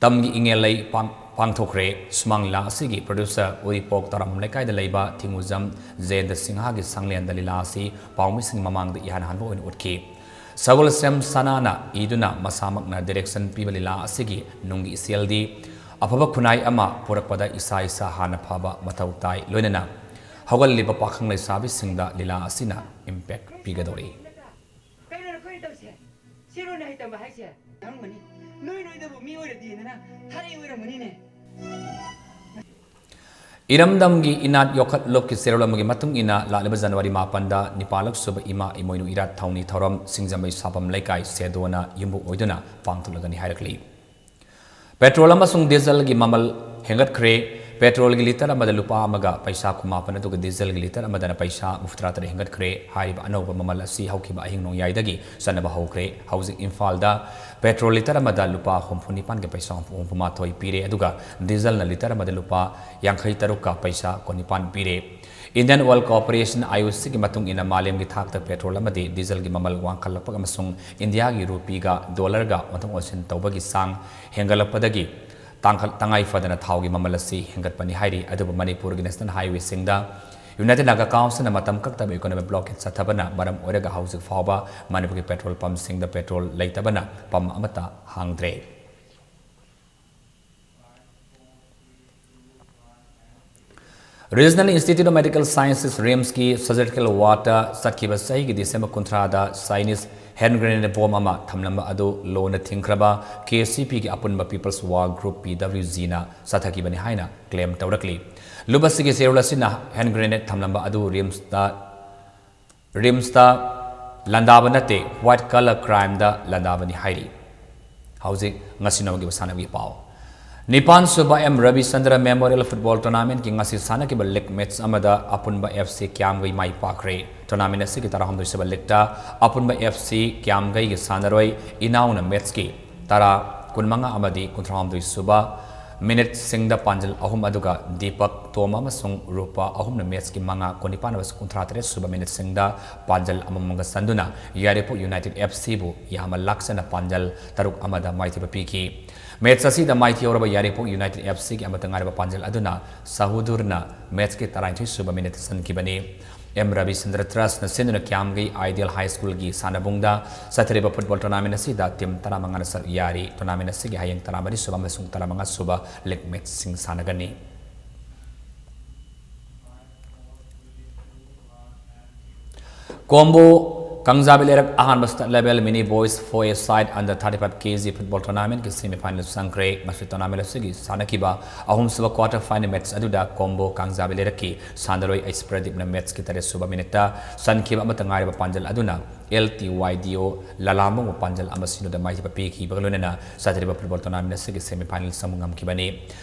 ꯇꯝꯒꯤ ꯏꯉꯦꯜ ꯂꯩ ꯄꯥꯡ-, ꯄꯥꯡꯊꯣꯛꯈ꯭ꯔꯦ꯫ ꯁꯨꯃꯥꯡ ꯂꯤꯂꯥ ꯑꯁꯤꯒꯤ producer ꯎꯔꯤꯄꯣꯛ ꯇꯔꯥꯝ ꯂꯩꯀꯥꯏꯗ ꯂꯩꯕ ꯊꯤꯡꯉꯨꯖꯝ ꯖꯌꯦꯟꯗ ꯁꯤꯡꯍꯒꯤ ꯁꯪꯂꯦꯟꯗ ꯂꯤꯂꯥ ꯑꯁꯤ ꯄꯥꯎꯃꯤꯁꯤꯡ ꯃꯃꯥꯡꯗ ꯏꯍꯥꯟ ꯍꯥꯟꯕ ꯑꯣꯏꯅ ꯎꯠꯈꯤ꯫ ꯁꯒꯣꯜꯁꯦꯝ ꯁꯅꯥꯅ ꯏꯗꯨꯅ ꯃꯁꯥꯃꯛꯅ direction ꯄꯤꯕ ꯂꯤꯂꯥ ꯑꯁꯤꯒꯤ ꯅꯨꯡꯒꯤ ꯏꯆꯦꯜꯗꯤ ꯑꯐꯕ ꯈꯨꯟꯅꯥꯏ ꯑꯃ ꯄꯨꯔꯛꯄꯗ ꯏꯁꯥ ꯏꯁꯥ ꯍꯥꯟꯅ ꯐꯕ ꯃꯊꯧ ꯇꯥꯏ, ꯂꯣꯏꯅꯅ ꯍꯧꯒꯠꯂꯤꯕ ꯄꯥꯈꯪ ꯂꯩꯁꯥꯕꯤꯁꯤꯡꯗ ꯂꯤꯂꯥ ꯑꯁꯤꯅ impact ꯄꯤꯒꯗꯧꯔꯤ꯫ ꯀꯩꯅꯣ ꯅꯈꯣꯏꯅ ꯇꯧꯔꯤꯁꯦ? ꯁꯤꯔꯣ ꯅꯍꯩ ꯇꯝꯕ ꯍꯥꯏꯁꯦ? ꯈꯪꯉꯝꯒꯅꯤ꯫ ꯅꯣꯏ ꯅꯣꯏꯗꯕꯨ ꯃꯤ ꯑꯣꯏꯔꯗꯤꯗꯅ ꯊꯥꯔꯩ ꯑꯣꯏꯔꯝꯒꯅꯤꯅꯦ꯫ ꯏꯔꯝꯗꯝꯒꯤ ꯏꯅꯥꯠ ꯌꯣꯛꯈꯠꯂꯨꯞꯀꯤ ꯆꯦꯔꯣꯜ ꯑꯃꯒꯤ ꯃꯇꯨꯡ ꯏꯟꯅ, ꯂꯥꯛꯂꯤꯕ ꯖꯅꯋꯥꯔꯤ ꯃꯥꯄꯟꯗ ꯅꯤꯄꯥꯜꯂꯛ ꯁꯨꯕ ꯏꯃꯥ ꯏꯃꯣꯏꯅꯨ ꯏꯔꯥꯠ ꯊꯧꯅꯤ ꯊꯧꯔꯝ ꯁꯤꯡꯖꯃꯩ ꯁꯥꯄꯝ ꯂꯩꯀꯥꯏ ꯁꯦꯗꯣꯅ ꯌꯨꯝꯕꯨ ꯑꯣꯏꯗꯨꯅ ꯄꯥꯡꯊꯣꯛꯂꯒꯅꯤ ꯍꯥꯏꯔꯛꯂꯤ꯫ ꯄꯦꯇ꯭ꯔꯣꯜ ꯑꯃꯁꯨꯡ ꯗꯤꯖꯜꯒꯤ ꯃꯃꯜ ꯍꯦꯟꯒꯠꯈ꯭ꯔꯦ꯫ ꯄꯦꯇ꯭ꯔꯣꯜꯒꯤ ꯂꯤꯇꯔ ꯑꯃꯗ ꯂꯨꯄꯥ ꯑꯃꯒ ꯄꯩꯁꯥ ꯀꯨꯟꯃꯥꯄꯟ, ꯑꯗꯨꯒ ꯗꯤꯖꯜꯒꯤ ꯂꯤꯇꯔ ꯑꯃꯗꯅ ꯄꯩꯁꯥ ꯃꯔꯤꯐꯨꯇꯔꯥ ꯇꯔꯦꯠ ꯍꯦꯟꯒꯠꯈ꯭ꯔꯦ꯫ ꯍꯥꯏꯔꯤꯕ ꯑꯅꯧꯕ ꯃꯃꯜ ꯑꯁꯤ ꯍꯧꯈꯤꯕ ꯑꯍꯤꯡ ꯅꯣꯡꯌꯥꯏꯗꯒꯤ ꯆꯠꯅꯕ ꯍꯧꯈ꯭ꯔꯦ꯫ ꯍꯧꯖꯤꯛ ꯏꯝꯐꯥꯜꯗ ꯄꯦꯇ꯭ꯔꯣꯜ ꯂꯤꯇꯔ ꯑꯃꯗ ꯂꯨꯄꯥ ꯍꯨꯝꯐꯨ ꯅꯤꯄꯥꯟꯒꯤ ꯄꯩꯁꯥ ꯍꯨꯝꯐꯨ ꯃꯥꯊꯣꯏ ꯄꯤꯔꯦ, ꯑꯗꯨꯒ ꯗꯤꯖꯜꯅ ꯂꯤꯇꯔ ꯑꯃꯗ ꯂꯨꯄꯥ ꯌꯥꯡꯈꯩ ꯇꯔꯨꯛꯀ ꯄꯩꯁꯥ ꯀꯨꯟꯅꯤꯄꯥꯟ ꯄꯤꯔꯦ꯫ Indian Oil Corporation, I O Cꯒꯤ ꯃꯇꯨꯡ ꯏꯟꯅ, ꯃꯥꯂꯦꯝꯒꯤ ꯊꯥꯛꯇ ꯄꯦꯇ꯭ꯔꯣꯜ ꯑꯃꯗꯤ ꯗꯤꯖꯜꯒꯤ ꯃꯃꯜ ꯋꯥꯡꯈꯠꯂꯛꯄ ꯑꯃꯁꯨꯡ ꯏꯟꯗꯤꯌꯥꯒꯤ ꯔꯨꯄꯤꯒ ꯗꯣꯂꯔꯒ ꯑꯣꯟꯊꯣꯛ ꯑꯣꯟꯁꯤꯟ ꯇꯧꯕꯒꯤ ꯆꯥꯡ ꯍꯦꯟꯒꯠꯂꯛꯄꯗꯒꯤ ꯇꯥꯡꯈꯠ-, ꯇꯉꯥꯏ ꯐꯗꯅ ꯊꯥꯎꯒꯤ ꯃꯃꯜ ꯑꯁꯤ ꯍꯦꯟꯒꯠꯄꯅꯤ ꯍꯥꯏꯔꯤ꯫ ꯑꯗꯨꯕꯨ ꯃꯅꯤꯄꯨꯔꯒꯤ ꯅꯦꯁꯅꯦꯜ ꯍꯥꯏꯋꯦꯁꯤꯡꯗ United Naga Councilꯅ ꯃꯇꯝ ꯀꯛꯇꯕ economic blockade ꯆꯠꯊꯕꯅ ꯃꯔꯝ ꯑꯣꯏꯔꯒ ꯍꯧꯖꯤꯛ ꯐꯥꯎꯕ ꯃꯅꯤꯄꯨꯔꯒꯤ ꯄꯦꯇ꯭ꯔꯣꯜ ꯄꯝꯁꯤꯡꯗ ꯄꯦꯇ꯭ꯔꯣꯜ ꯂꯩꯇꯕꯅ ꯄꯝ ꯑꯃꯠꯇ ꯍꯥꯡꯗ꯭ꯔꯦ꯫ Regional Institute of Medical Sciences, RIMSꯀꯤ surgical wardꯇ ꯆꯠꯈꯤꯕ ꯆꯍꯤꯒꯤ December ꯀꯨꯟꯊ꯭ꯔꯥꯗ Chinese hand grenade bomb ꯑꯃ ꯊꯝꯂꯝꯕ ꯑꯗꯨ ꯂꯣꯅ ꯊꯤꯡꯈ꯭ꯔꯕ KCPꯒꯤ ꯑꯄꯨꯟꯕ People's War Group, PWGꯅ ꯆꯠꯊꯈꯤꯕꯅꯤ ꯍꯥꯏꯅ claim ꯇꯧꯔꯛꯂꯤ꯫ ꯂꯨꯞ ꯑꯁꯤꯒꯤ ꯆꯦꯔꯣꯜ ꯑꯁꯤꯅ hand grenade ꯊꯝꯂꯝꯕ ꯑꯗꯨ RIMSꯇ RIMSꯇ ꯂꯥꯟꯗꯥꯕ ꯅꯠꯇꯦ, white collar crimeꯗ ꯂꯥꯟꯗꯥꯕꯅꯤ ꯍꯥꯏꯔꯤ꯫ ꯍꯧꯖꯤꯛ ꯉꯁꯤ ꯅꯣꯡꯃꯒꯤ ꯁꯥꯟꯅꯕꯒꯤ ꯄꯥꯎ꯫ ꯅꯤꯄꯥꯟ ꯁꯨꯕ M Ravichandra Memorial Football Tournamentꯀꯤ ꯉꯁꯤ ꯁꯥꯟꯅꯈꯤꯕ league match ꯑꯃꯗ ꯑꯄꯨꯟꯕ FC ꯀ꯭ꯌꯥꯝꯒꯩ ꯃꯥꯏ ꯄꯥꯛꯈ꯭ꯔꯦ꯫ Tournament ꯑꯁꯤꯒꯤ ꯇꯔꯥꯍꯨꯝꯗꯣꯏ ꯁꯨꯕ leagueꯇ ꯑꯄꯨꯟꯕ FC ꯀ꯭ꯌꯥꯝꯒꯩꯒꯤ ꯁꯥꯟꯅꯔꯣꯏ ꯏꯅꯥꯎꯅ matchꯀꯤ ꯇꯔꯥ, ꯀꯨꯟꯃꯉꯥ ꯑꯃꯗꯤ ꯀꯨꯟꯊ꯭ꯔꯥꯍꯨꯝꯗꯣꯏ ꯁꯨꯕ minuteꯁꯤꯡꯗ ꯄꯥꯟꯖꯜ ꯑꯍꯨꯝ, ꯑꯗꯨꯒ ꯗꯤꯄꯛ, ꯇꯣꯝ ꯑꯃꯁꯨꯡ ꯔꯨꯄꯥ ꯑꯍꯨꯝꯅ matchꯀꯤ ꯃꯉꯥ, ꯀꯨꯟꯅꯤꯄꯥꯟ ꯑꯃꯁꯨꯡ ꯀꯨꯟꯊ꯭ꯔꯥ ꯇꯔꯦꯠ ꯁꯨꯕ minuteꯁꯤꯡꯗ ꯄꯥꯟꯖꯜ ꯑꯃꯃꯝꯒ ꯆꯟꯗꯨꯅ ꯌꯥꯏꯔꯤꯄꯣꯛ United FCꯕꯨ ꯌꯥꯝꯅ ꯂꯥꯛꯆꯅ ꯄꯥꯟꯖꯜ ꯇꯔꯨꯛ ꯑꯃꯗ ꯃꯥꯏꯊꯤꯕ ꯄꯤꯈꯤ꯫ Match ꯑꯁꯤꯗ ꯃꯥꯏꯊꯤꯍꯧꯔꯕ ꯌꯥꯏꯔꯤꯄꯣꯛ United FCꯒꯤ ꯑꯃꯠꯇ ꯉꯥꯏꯔꯕ ꯄꯥꯟꯖꯜ ꯑꯗꯨꯅ ꯁꯍꯨꯗꯨꯔꯅ matchꯀꯤ ꯇꯔꯥꯅꯤꯊꯣꯏ ꯁꯨꯕ minuteꯇ ꯆꯟꯈꯤꯕꯅꯤ꯫ M Ravichandra Trustꯅ ꯁꯤꯟꯗꯨꯅ ꯀ꯭ꯌꯥꯝꯒꯩ Ideal High Schoolꯒꯤ ꯁꯥꯟꯅꯕꯨꯡꯗ ꯆꯠꯊꯔꯤꯕ football tournamentꯑꯁꯤꯗ team ꯇꯔꯥꯃꯉꯥꯅ ꯁꯔꯨꯛ ꯌꯥꯔꯤ꯫ Tournament ꯑꯁꯤꯒꯤ ꯍꯌꯦꯡ ꯇꯔꯥꯃꯔꯤ ꯁꯨꯕ ꯑꯃꯁꯨꯡ ꯇꯔꯥꯃꯉꯥ ꯁꯨꯕ league matchꯁꯤꯡ ꯁꯥꯟꯅꯒꯅꯤ꯫ ꯀꯣꯝꯕꯣ ꯀꯥꯡꯖꯥꯕꯤ ꯂꯩꯔꯛ ꯑꯍꯥꯟꯕ state level mini boys four A side under thirty five K G football tournamentꯀꯤ semi final ꯆꯪꯈ꯭ꯔꯦ꯫ ꯃꯁꯤ tournament ꯑꯁꯤꯒꯤ ꯁꯥꯟꯅꯈꯤꯕ ꯑꯍꯨꯝꯁꯨꯕ quarter final match ꯑꯗꯨꯗ ꯀꯣꯝꯕꯣ ꯀꯥꯡꯖꯥꯕꯤ ꯂꯩꯔꯛꯀꯤ ꯁꯥꯟꯅꯔꯣꯏ ꯑꯩꯁ ꯄ꯭ꯔꯗꯤꯞꯅ matchꯀꯤ ꯇꯔꯦꯠꯁꯨꯕ minuteꯇ ꯆꯟꯈꯤꯕ ꯑꯃꯠꯇ ꯉꯥꯏꯔꯕ ꯄꯥꯟꯖꯜ ꯑꯗꯨꯅ L T Y D O ꯂꯂꯥꯝꯕꯨꯡꯕ ꯄꯥꯟꯖꯜ ꯑꯃ ꯁꯤꯅꯣꯗ ꯃꯥꯏꯊꯤꯕ ꯄꯤꯈꯤꯕꯒ ꯂꯣꯏꯅꯅ ꯆꯠꯊꯔꯤꯕ football tournament ꯑꯁꯤꯒꯤ semi final ꯆꯪꯕ ꯉꯝꯈꯤꯕꯅꯤ꯫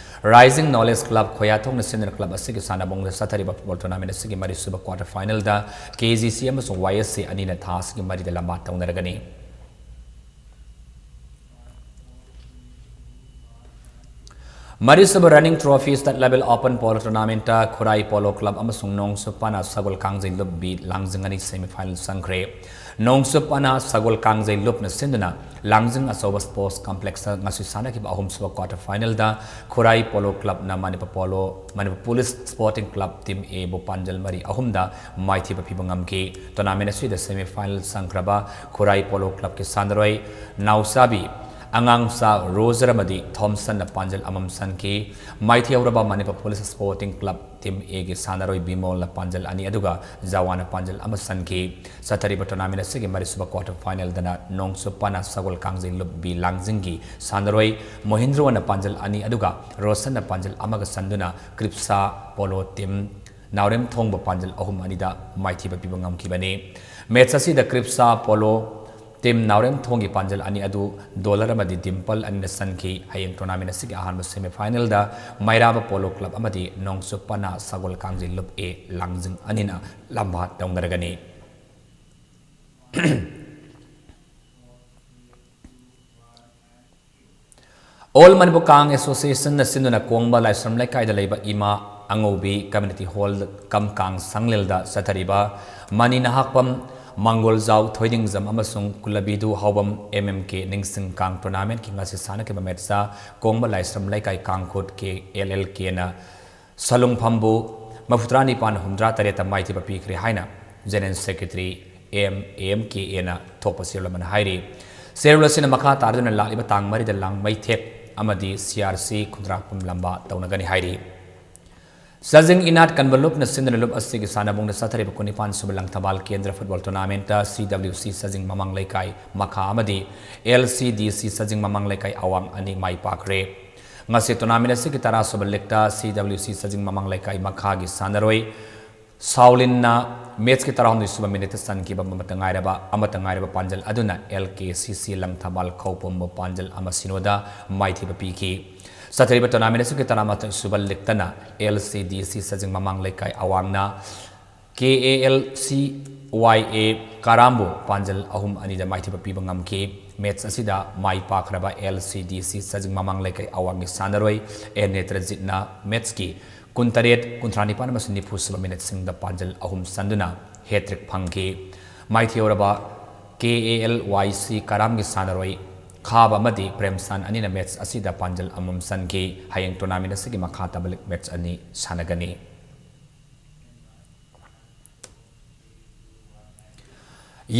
Rising Knowledge Club ꯈꯣꯌꯥꯊꯣꯡꯅ ꯁꯤꯟꯗꯨꯅ club ꯑꯁꯤꯒꯤ ꯁꯥꯟꯅꯕꯨꯡꯗ ꯆꯠꯊꯔꯤꯕ football tournament ꯑꯁꯤꯒꯤ ꯃꯔꯤꯁꯨꯕ quarter finalꯗ K G C ꯑꯃꯁꯨꯡ Y S C ꯑꯅꯤꯅ ꯊꯥ ꯑꯁꯤꯒꯤ ꯃꯔꯤꯗ ꯂꯝꯕꯥ ꯇꯧꯅꯔꯒꯅꯤ꯫ ꯃꯔꯤꯁꯨꯕ Running Trophy state level open polo tournamentꯇ ꯈꯨꯔꯥꯏ Polo Club ꯑꯃꯁꯨꯡ ꯅꯣꯡꯆꯨꯞ ꯄꯥꯅ ꯁꯒꯣꯜ ꯀꯥꯡꯖꯩ ꯂꯨꯞ B ꯂꯥꯡꯖꯤꯡ ꯑꯅꯤ semi final ꯆꯪꯈ꯭ꯔꯦ꯫ ꯅꯣꯡꯆꯨꯞ ꯄꯥꯅ ꯁꯒꯣꯜ ꯀꯥꯡꯖꯩ ꯂꯨꯞꯅ ꯁꯤꯟꯗꯨꯅ ꯂꯥꯡꯖꯤꯡ ꯑꯆꯧꯕ sports complexꯇ ꯉꯁꯤ ꯁꯥꯟꯅꯈꯤꯕ ꯑꯍꯨꯝꯁꯨꯕ quarter finalꯗ ꯈꯨꯔꯥꯏ Polo Clubꯅ Manipur Polo, Manipur Police Sporting Club Team Aꯕꯨ ꯄꯥꯟꯖꯜ ꯃꯔꯤ ꯑꯍꯨꯝꯗ ꯃꯥꯏꯊꯤꯕ ꯄꯤꯕ ꯉꯝꯈꯤ꯫ Tournament ꯑꯁꯤꯗ semi final ꯆꯪꯈ꯭ꯔꯕ ꯈꯨꯔꯥꯏ Polo Clubꯀꯤ ꯁꯥꯟꯅꯔꯣꯏ ꯅꯥꯎꯆꯥꯕꯤ, ꯑꯉꯥꯡꯆꯥ ꯔꯣꯖꯔ ꯑꯃꯗꯤ ꯊꯣꯝꯁꯟꯅ ꯄꯥꯟꯖꯜ ꯑꯃꯃꯝ ꯆꯟꯈꯤ꯫ ꯃꯥꯏꯊꯤꯍꯧꯔꯕ Manipur Police Sporting Club Team Aꯒꯤ ꯁꯥꯟꯅꯔꯣꯏ ꯕꯤꯃꯣꯜꯅ ꯄꯥꯟꯖꯜ ꯑꯅꯤ ꯑꯗꯨꯒ ꯖꯋꯥꯅ ꯄꯥꯟꯖꯜ ꯑꯃ ꯆꯟꯈꯤ꯫ ꯆꯠꯊꯔꯤꯕ tournament ꯑꯁꯤꯒꯤ ꯃꯔꯤꯁꯨꯕ quarter finalꯗꯅ ꯅꯣꯡꯆꯨꯞ ꯄꯥꯅ ꯁꯒꯣꯜ ꯀꯥꯡꯖꯩ ꯂꯨꯞ B ꯂꯥꯡꯖꯤꯡꯒꯤ ꯁꯥꯟꯅꯔꯣꯏ ꯃꯣꯍꯤꯟꯗ꯭ꯔꯣꯅ ꯄꯥꯟꯖꯜ ꯑꯅꯤ ꯑꯗꯨꯒ ꯔꯣꯁꯟꯅ ꯄꯥꯟꯖꯜ ꯑꯃꯒ ꯆꯟꯗꯨꯅ ꯀ꯭ꯔꯤꯞꯁꯥ Polo Team ꯅꯥꯎꯔꯦꯝꯊꯣꯡꯕ ꯄꯥꯟꯖꯜ ꯑꯍꯨꯝ ꯑꯅꯤꯗ ꯃꯥꯏꯊꯤꯕ ꯄꯤꯕ ꯉꯝꯈꯤꯕꯅꯤ꯫ Match ꯑꯁꯤꯗ ꯀ꯭ꯔꯤꯞꯁꯥ Polo Team ꯅꯥꯎꯔꯦꯝꯊꯣꯡꯒꯤ ꯄꯥꯟꯖꯜ ꯑꯅꯤ ꯑꯗꯨ ꯗꯣꯂꯔ ꯑꯃꯗꯤ ꯗꯤꯝꯄꯜ ꯑꯅꯤꯅ ꯆꯟꯈꯤ꯫ ꯍꯌꯦꯡ tournament ꯑꯁꯤꯒꯤ ꯑꯍꯥꯟꯕ semi finalꯗ ꯃꯩꯔꯥꯕ Polo Club ꯑꯃꯗꯤ ꯅꯣꯡꯆꯨꯞ ꯄꯥꯅ ꯁꯒꯣꯜ ꯀꯥꯡꯖꯩ ꯂꯨꯞ A ꯂꯥꯡꯖꯤꯡ ꯑꯅꯤꯅ ꯂꯝꯕꯥ ꯇꯧꯅꯔꯒꯅꯤ꯫ All Manipur Kang Associationꯅ ꯁꯤꯟꯗꯨꯅ ꯀꯣꯡꯕ ꯂꯥꯏꯁ꯭ꯔꯝ ꯂꯩꯀꯥꯏꯗ ꯂꯩꯕ ꯏꯃꯥ ꯑꯉꯧꯕꯤ Community Hall ꯀꯝ ꯀꯥꯡ ꯁꯪꯂꯦꯜꯗ ꯆꯠꯊꯔꯤꯕ ꯃꯅꯤ ꯅꯍꯥꯛꯄꯝ ꯃꯪꯒꯣꯜꯖꯥꯎ ꯊꯣꯏꯗꯤꯡꯖꯝ ꯑꯃꯁꯨꯡ ꯀꯨꯂꯕꯤꯗꯨ ꯍꯥꯎꯕꯝ M M K ꯅꯤꯡꯁꯤꯡ ꯀꯥꯡ tournamentꯀꯤ ꯉꯁꯤ ꯁꯥꯟꯅꯈꯤꯕ matchꯇ ꯀꯣꯡꯕ ꯂꯥꯏꯁ꯭ꯔꯝ ꯂꯩꯀꯥꯏ ꯀꯥꯡꯈꯨꯠ K L L Kꯅ ꯁꯂꯨꯡꯐꯝꯕꯨ ꯃꯔꯤꯐꯨꯇꯔꯥ ꯅꯤꯄꯥꯟ ꯍꯨꯝꯗ꯭ꯔꯥ ꯇꯔꯦꯠꯇ ꯃꯥꯏꯊꯤꯕ ꯄꯤꯈ꯭ꯔꯦ ꯍꯥꯏꯅ General Secretary M M K Aꯅ ꯊꯣꯛꯄ ꯆꯦꯔꯣꯜ ꯑꯃꯅ ꯍꯥꯏꯔꯤ꯫ ꯆꯦꯔꯣꯜ ꯑꯁꯤꯅ ꯃꯈꯥ ꯇꯥꯔꯗꯨꯅ ꯂꯥꯛꯂꯤꯕ ꯇꯥꯡ ꯃꯔꯤꯗ ꯂꯥꯡꯃꯩꯊꯦꯛ ꯑꯃꯗꯤ C R C ꯈꯨꯟꯗ꯭ꯔꯥꯛꯄꯝ ꯂꯝꯕꯥ ꯇꯧꯅꯒꯅꯤ ꯍꯥꯏꯔꯤ꯫ ꯆꯥꯖꯤꯡ ꯏꯅꯥꯠ ꯀꯟꯕ ꯂꯨꯞꯅ ꯁꯤꯟꯗꯨꯅ ꯂꯨꯞ ꯑꯁꯤꯒꯤ ꯁꯥꯟꯅꯕꯨꯡꯗ ꯆꯠꯊꯔꯤꯕ ꯀꯨꯟꯅꯤꯄꯥꯟ ꯁꯨꯕ ꯂꯪꯊꯕꯥꯜ ꯀꯦꯟꯗ꯭ꯔ ꯐꯨꯠꯕꯣꯜ ꯇꯣꯔꯅꯥꯃꯦꯟꯠꯇ ꯁꯤ ꯗꯕ꯭ꯂꯤꯎ ꯁꯤ ꯆꯥꯖꯤꯡ ꯃꯃꯥꯡ ꯂꯩꯀꯥꯏ ꯃꯈꯥ ꯑꯃꯗꯤ ꯑꯦꯜ ꯁꯤ ꯗꯤ ꯁꯤ ꯆꯥꯖꯤꯡ ꯃꯃꯥꯡ ꯂꯩꯀꯥꯏ ꯑꯋꯥꯡ ꯑꯅꯤ ꯃꯥꯏ ꯄꯥꯛꯈ꯭ꯔꯦ꯫ ꯉꯁꯤ ꯇꯣꯔꯅꯥꯃꯦꯟꯠ ꯑꯁꯤꯒꯤ ꯇꯔꯥ ꯁꯨꯕ ꯂꯤꯛꯇ ꯁꯤ ꯗꯕ꯭ꯂꯤꯎ ꯁꯤ ꯆꯥꯖꯤꯡ ꯃꯃꯥꯡ ꯂꯩꯀꯥꯏ ꯃꯈꯥꯒꯤ ꯁꯥꯟꯅꯔꯣꯏ ꯁꯥꯎꯂꯤꯟꯅ ꯃꯦꯠꯁꯀꯤ ꯇꯔꯥꯍꯨꯝꯗꯣꯏ ꯁꯨꯕ ꯃꯤꯅꯤꯠꯇ ꯆꯟꯈꯤꯕ ꯑꯃꯠꯇ ꯉꯥꯏꯔꯕ, ꯑꯃꯠꯇ ꯉꯥꯏꯔꯕ ꯄꯥꯟꯖꯜ ꯑꯗꯨꯅ ꯑꯦꯜ ꯀꯦ ꯁꯤ ꯁꯤ ꯂꯪꯊꯕꯥꯜ ꯈꯧꯄꯨꯝꯕꯨ ꯄꯥꯟꯖꯜ ꯑꯃ ꯁꯤꯅꯣꯗ ꯃꯥꯏꯊꯤꯕ ꯄꯤꯈꯤ꯫ ꯆꯠꯊꯔꯤꯕ ꯇꯣꯔꯅꯥꯃꯦꯟꯠ ꯑꯁꯤꯒꯤ ꯇꯔꯥꯃꯥꯊꯣꯏ ꯁꯨꯕ ꯂꯤꯛꯇꯅ ꯑꯦꯜ ꯁꯤ ꯗꯤ ꯁꯤ ꯆꯥꯖꯤꯡ ꯃꯃꯥꯡ ꯂꯩꯀꯥꯏ ꯑꯋꯥꯡꯅ ꯀꯦ ꯑꯦ ꯑꯦꯜ ꯁꯤ ꯋꯥꯏ ꯑꯦ ꯀꯥꯔꯥꯝꯕꯨ ꯄꯥꯟꯖꯜ ꯑꯍꯨꯝ ꯑꯅꯤꯗ ꯃꯥꯏꯊꯤꯕ ꯄꯤꯕ ꯉꯝꯈꯤ꯫ ꯃꯦꯠꯁ ꯑꯁꯤꯗ ꯃꯥꯏ ꯄꯥꯛꯈ꯭ꯔꯕ ꯑꯦꯜ ꯁꯤ ꯗꯤ ꯁꯤ ꯆꯥꯖꯤꯡ ꯃꯃꯥꯡ ꯂꯩꯀꯥꯏ ꯑꯋꯥꯡꯒꯤ ꯁꯥꯟꯅꯔꯣꯏ ꯑꯦ ꯅꯦꯇ꯭ꯔꯖꯤꯠꯅ ꯃꯦꯠꯁꯀꯤ ꯀꯨꯟꯇꯔꯦꯠ, ꯀꯨꯟꯊ꯭ꯔꯥ ꯅꯤꯄꯥꯟ ꯑꯃꯁꯨꯡ ꯅꯤꯐꯨ ꯁꯨꯕ ꯃꯤꯅꯤꯠꯁꯤꯡꯗ ꯄꯥꯟꯖꯜ ꯑꯍꯨꯝ ꯆꯟꯗꯨꯅ ꯍꯦꯇ꯭ꯔꯤꯛ ꯐꯪꯈꯤ꯫ ꯃꯥꯏꯊꯤꯍꯧꯔꯕ ꯀꯦ ꯑꯦ ꯑꯦꯜ ꯋꯥꯏ ꯁꯤ ꯀꯥꯔꯥꯝꯒꯤ ꯁꯥꯟꯅꯔꯣꯏ ꯈꯥꯕ ꯑꯃꯗꯤ ꯄ꯭ꯔꯦꯝꯁꯥꯟ ꯑꯅꯤꯅ ꯃꯦꯠꯁ ꯑꯁꯤꯗ ꯄꯥꯟꯖꯜ ꯑꯃꯃꯝ ꯆꯟꯈꯤ꯫ ꯍꯌꯦꯡ ꯇꯣꯔꯅꯥꯃꯦꯟꯠ ꯑꯁꯤꯒꯤ ꯃꯈꯥ ꯇꯥꯕ ꯂꯤꯛ ꯃꯦꯠꯁ ꯑꯅꯤ ꯁꯥꯟꯅꯒꯅꯤ꯫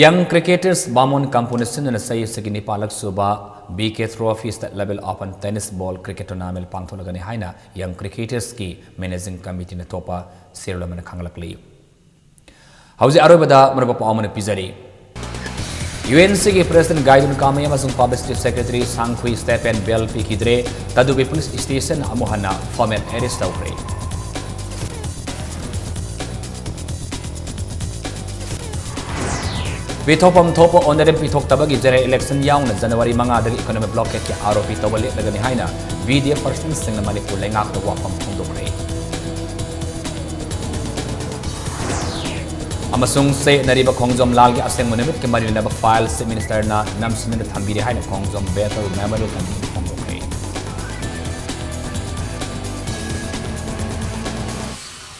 ꯌꯪ ꯀ꯭ꯔꯤꯀꯦꯇꯔꯁ ꯕꯥꯃꯣꯟ ꯀꯥꯝꯄꯨꯅ ꯁꯤꯟꯗꯨꯅ ꯆꯍꯤ ꯑꯁꯤꯒꯤ ꯅꯤꯄꯥꯜꯂꯛ ꯁꯨꯕ B K trophy state level open tennis ball cricket tournament ꯄꯥꯡꯊꯣꯛꯂꯒꯅꯤ ꯍꯥꯏꯅ ꯌꯪ ꯀ꯭ꯔꯤꯀꯦꯇꯔꯁꯀꯤ ꯃꯦꯅꯦꯖꯤꯡ ꯀꯃꯤꯇꯤꯅ ꯊꯣꯛꯄ ꯁꯦꯔꯦꯜ ꯑꯃꯅ ꯈꯪꯂꯛꯂꯤ꯫ ꯍꯧꯖꯤꯛ ꯑꯔꯣꯏꯕꯗ ꯃꯔꯨꯞ ꯄꯥꯎ ꯑꯃꯅ ꯄꯤꯖꯔꯤ꯫ ꯌꯨ ꯑꯦꯟ ꯁꯤꯒꯤ ꯄ꯭ꯔꯦꯁꯤꯗꯦꯟꯠ ꯒꯥꯏꯗꯨꯟ ꯀꯥꯃꯩ ꯑꯃꯁꯨꯡ ꯄꯕ꯭ꯂꯤꯁꯤꯇꯤ ꯁꯦꯀ꯭ꯔꯦꯇꯔꯤ ꯁꯥꯡꯈꯨꯏ ꯁ꯭ꯇꯦꯐꯦꯟ ꯕꯦꯜ ꯄꯤꯈꯤꯗ꯭ꯔꯦ꯫ ꯇꯗꯨꯕꯤ ꯄꯨꯂꯤꯁ ꯁ꯭ꯇꯦꯁꯟꯅ ꯑꯃꯨꯛ ꯍꯟꯅ ꯐꯣꯔꯃꯦꯜ ꯑꯦꯔꯦꯁ ꯇꯧꯈ꯭ꯔꯦ꯫ ꯄꯤꯊꯣꯛꯐꯝ ꯊꯣꯛꯄ ꯑꯣꯅꯔꯦꯟ ꯄꯤꯊꯣꯛꯇꯕꯒꯤ ꯖꯦꯅꯔꯦꯜ ꯏꯂꯦꯛꯁꯟ ꯌꯥꯎꯅ ꯖꯅꯋꯥꯔꯤ ꯃꯉꯥꯗꯒꯤ ꯏꯀꯣꯅꯣꯃꯤꯛ ꯕ꯭ꯂꯣꯀꯦꯠꯀꯤ ꯑꯥꯔꯣꯄꯤ ꯇꯧꯕ ꯂꯦꯞꯂꯒꯅꯤ ꯍꯥꯏꯅ ꯕꯤ ꯗꯤ ꯑꯦꯐ ꯄꯔꯁꯟꯁꯤꯡꯅ ꯃꯅꯤꯄꯨꯔ ꯂꯩꯉꯥꯛꯇ ꯋꯥꯐꯝ ꯐꯣꯡꯗꯣꯛꯈ꯭ꯔꯦ꯫ ꯑꯃꯁꯨꯡ ꯆꯌꯦꯠꯅꯔꯤꯕ ꯈꯣꯡꯖꯣꯝ ꯂꯥꯜꯒꯤ ꯑꯁꯦꯡꯕ ꯅꯨꯃꯤꯠꯀꯤ ꯃꯔꯤ ꯂꯩꯅꯕ ꯐꯥꯏꯜ ꯆꯤꯐ ꯃꯤꯅꯤꯁꯇꯔꯅ ꯅꯝꯁꯤꯟꯗꯨꯅ ꯊꯝꯕꯤꯔꯦ ꯍꯥꯏꯅ ꯈꯣꯡꯖꯣꯝ ꯕꯦꯇꯜ ꯃꯦꯃꯣꯔꯤꯌꯦꯜ ꯀꯃꯤꯇꯤꯅ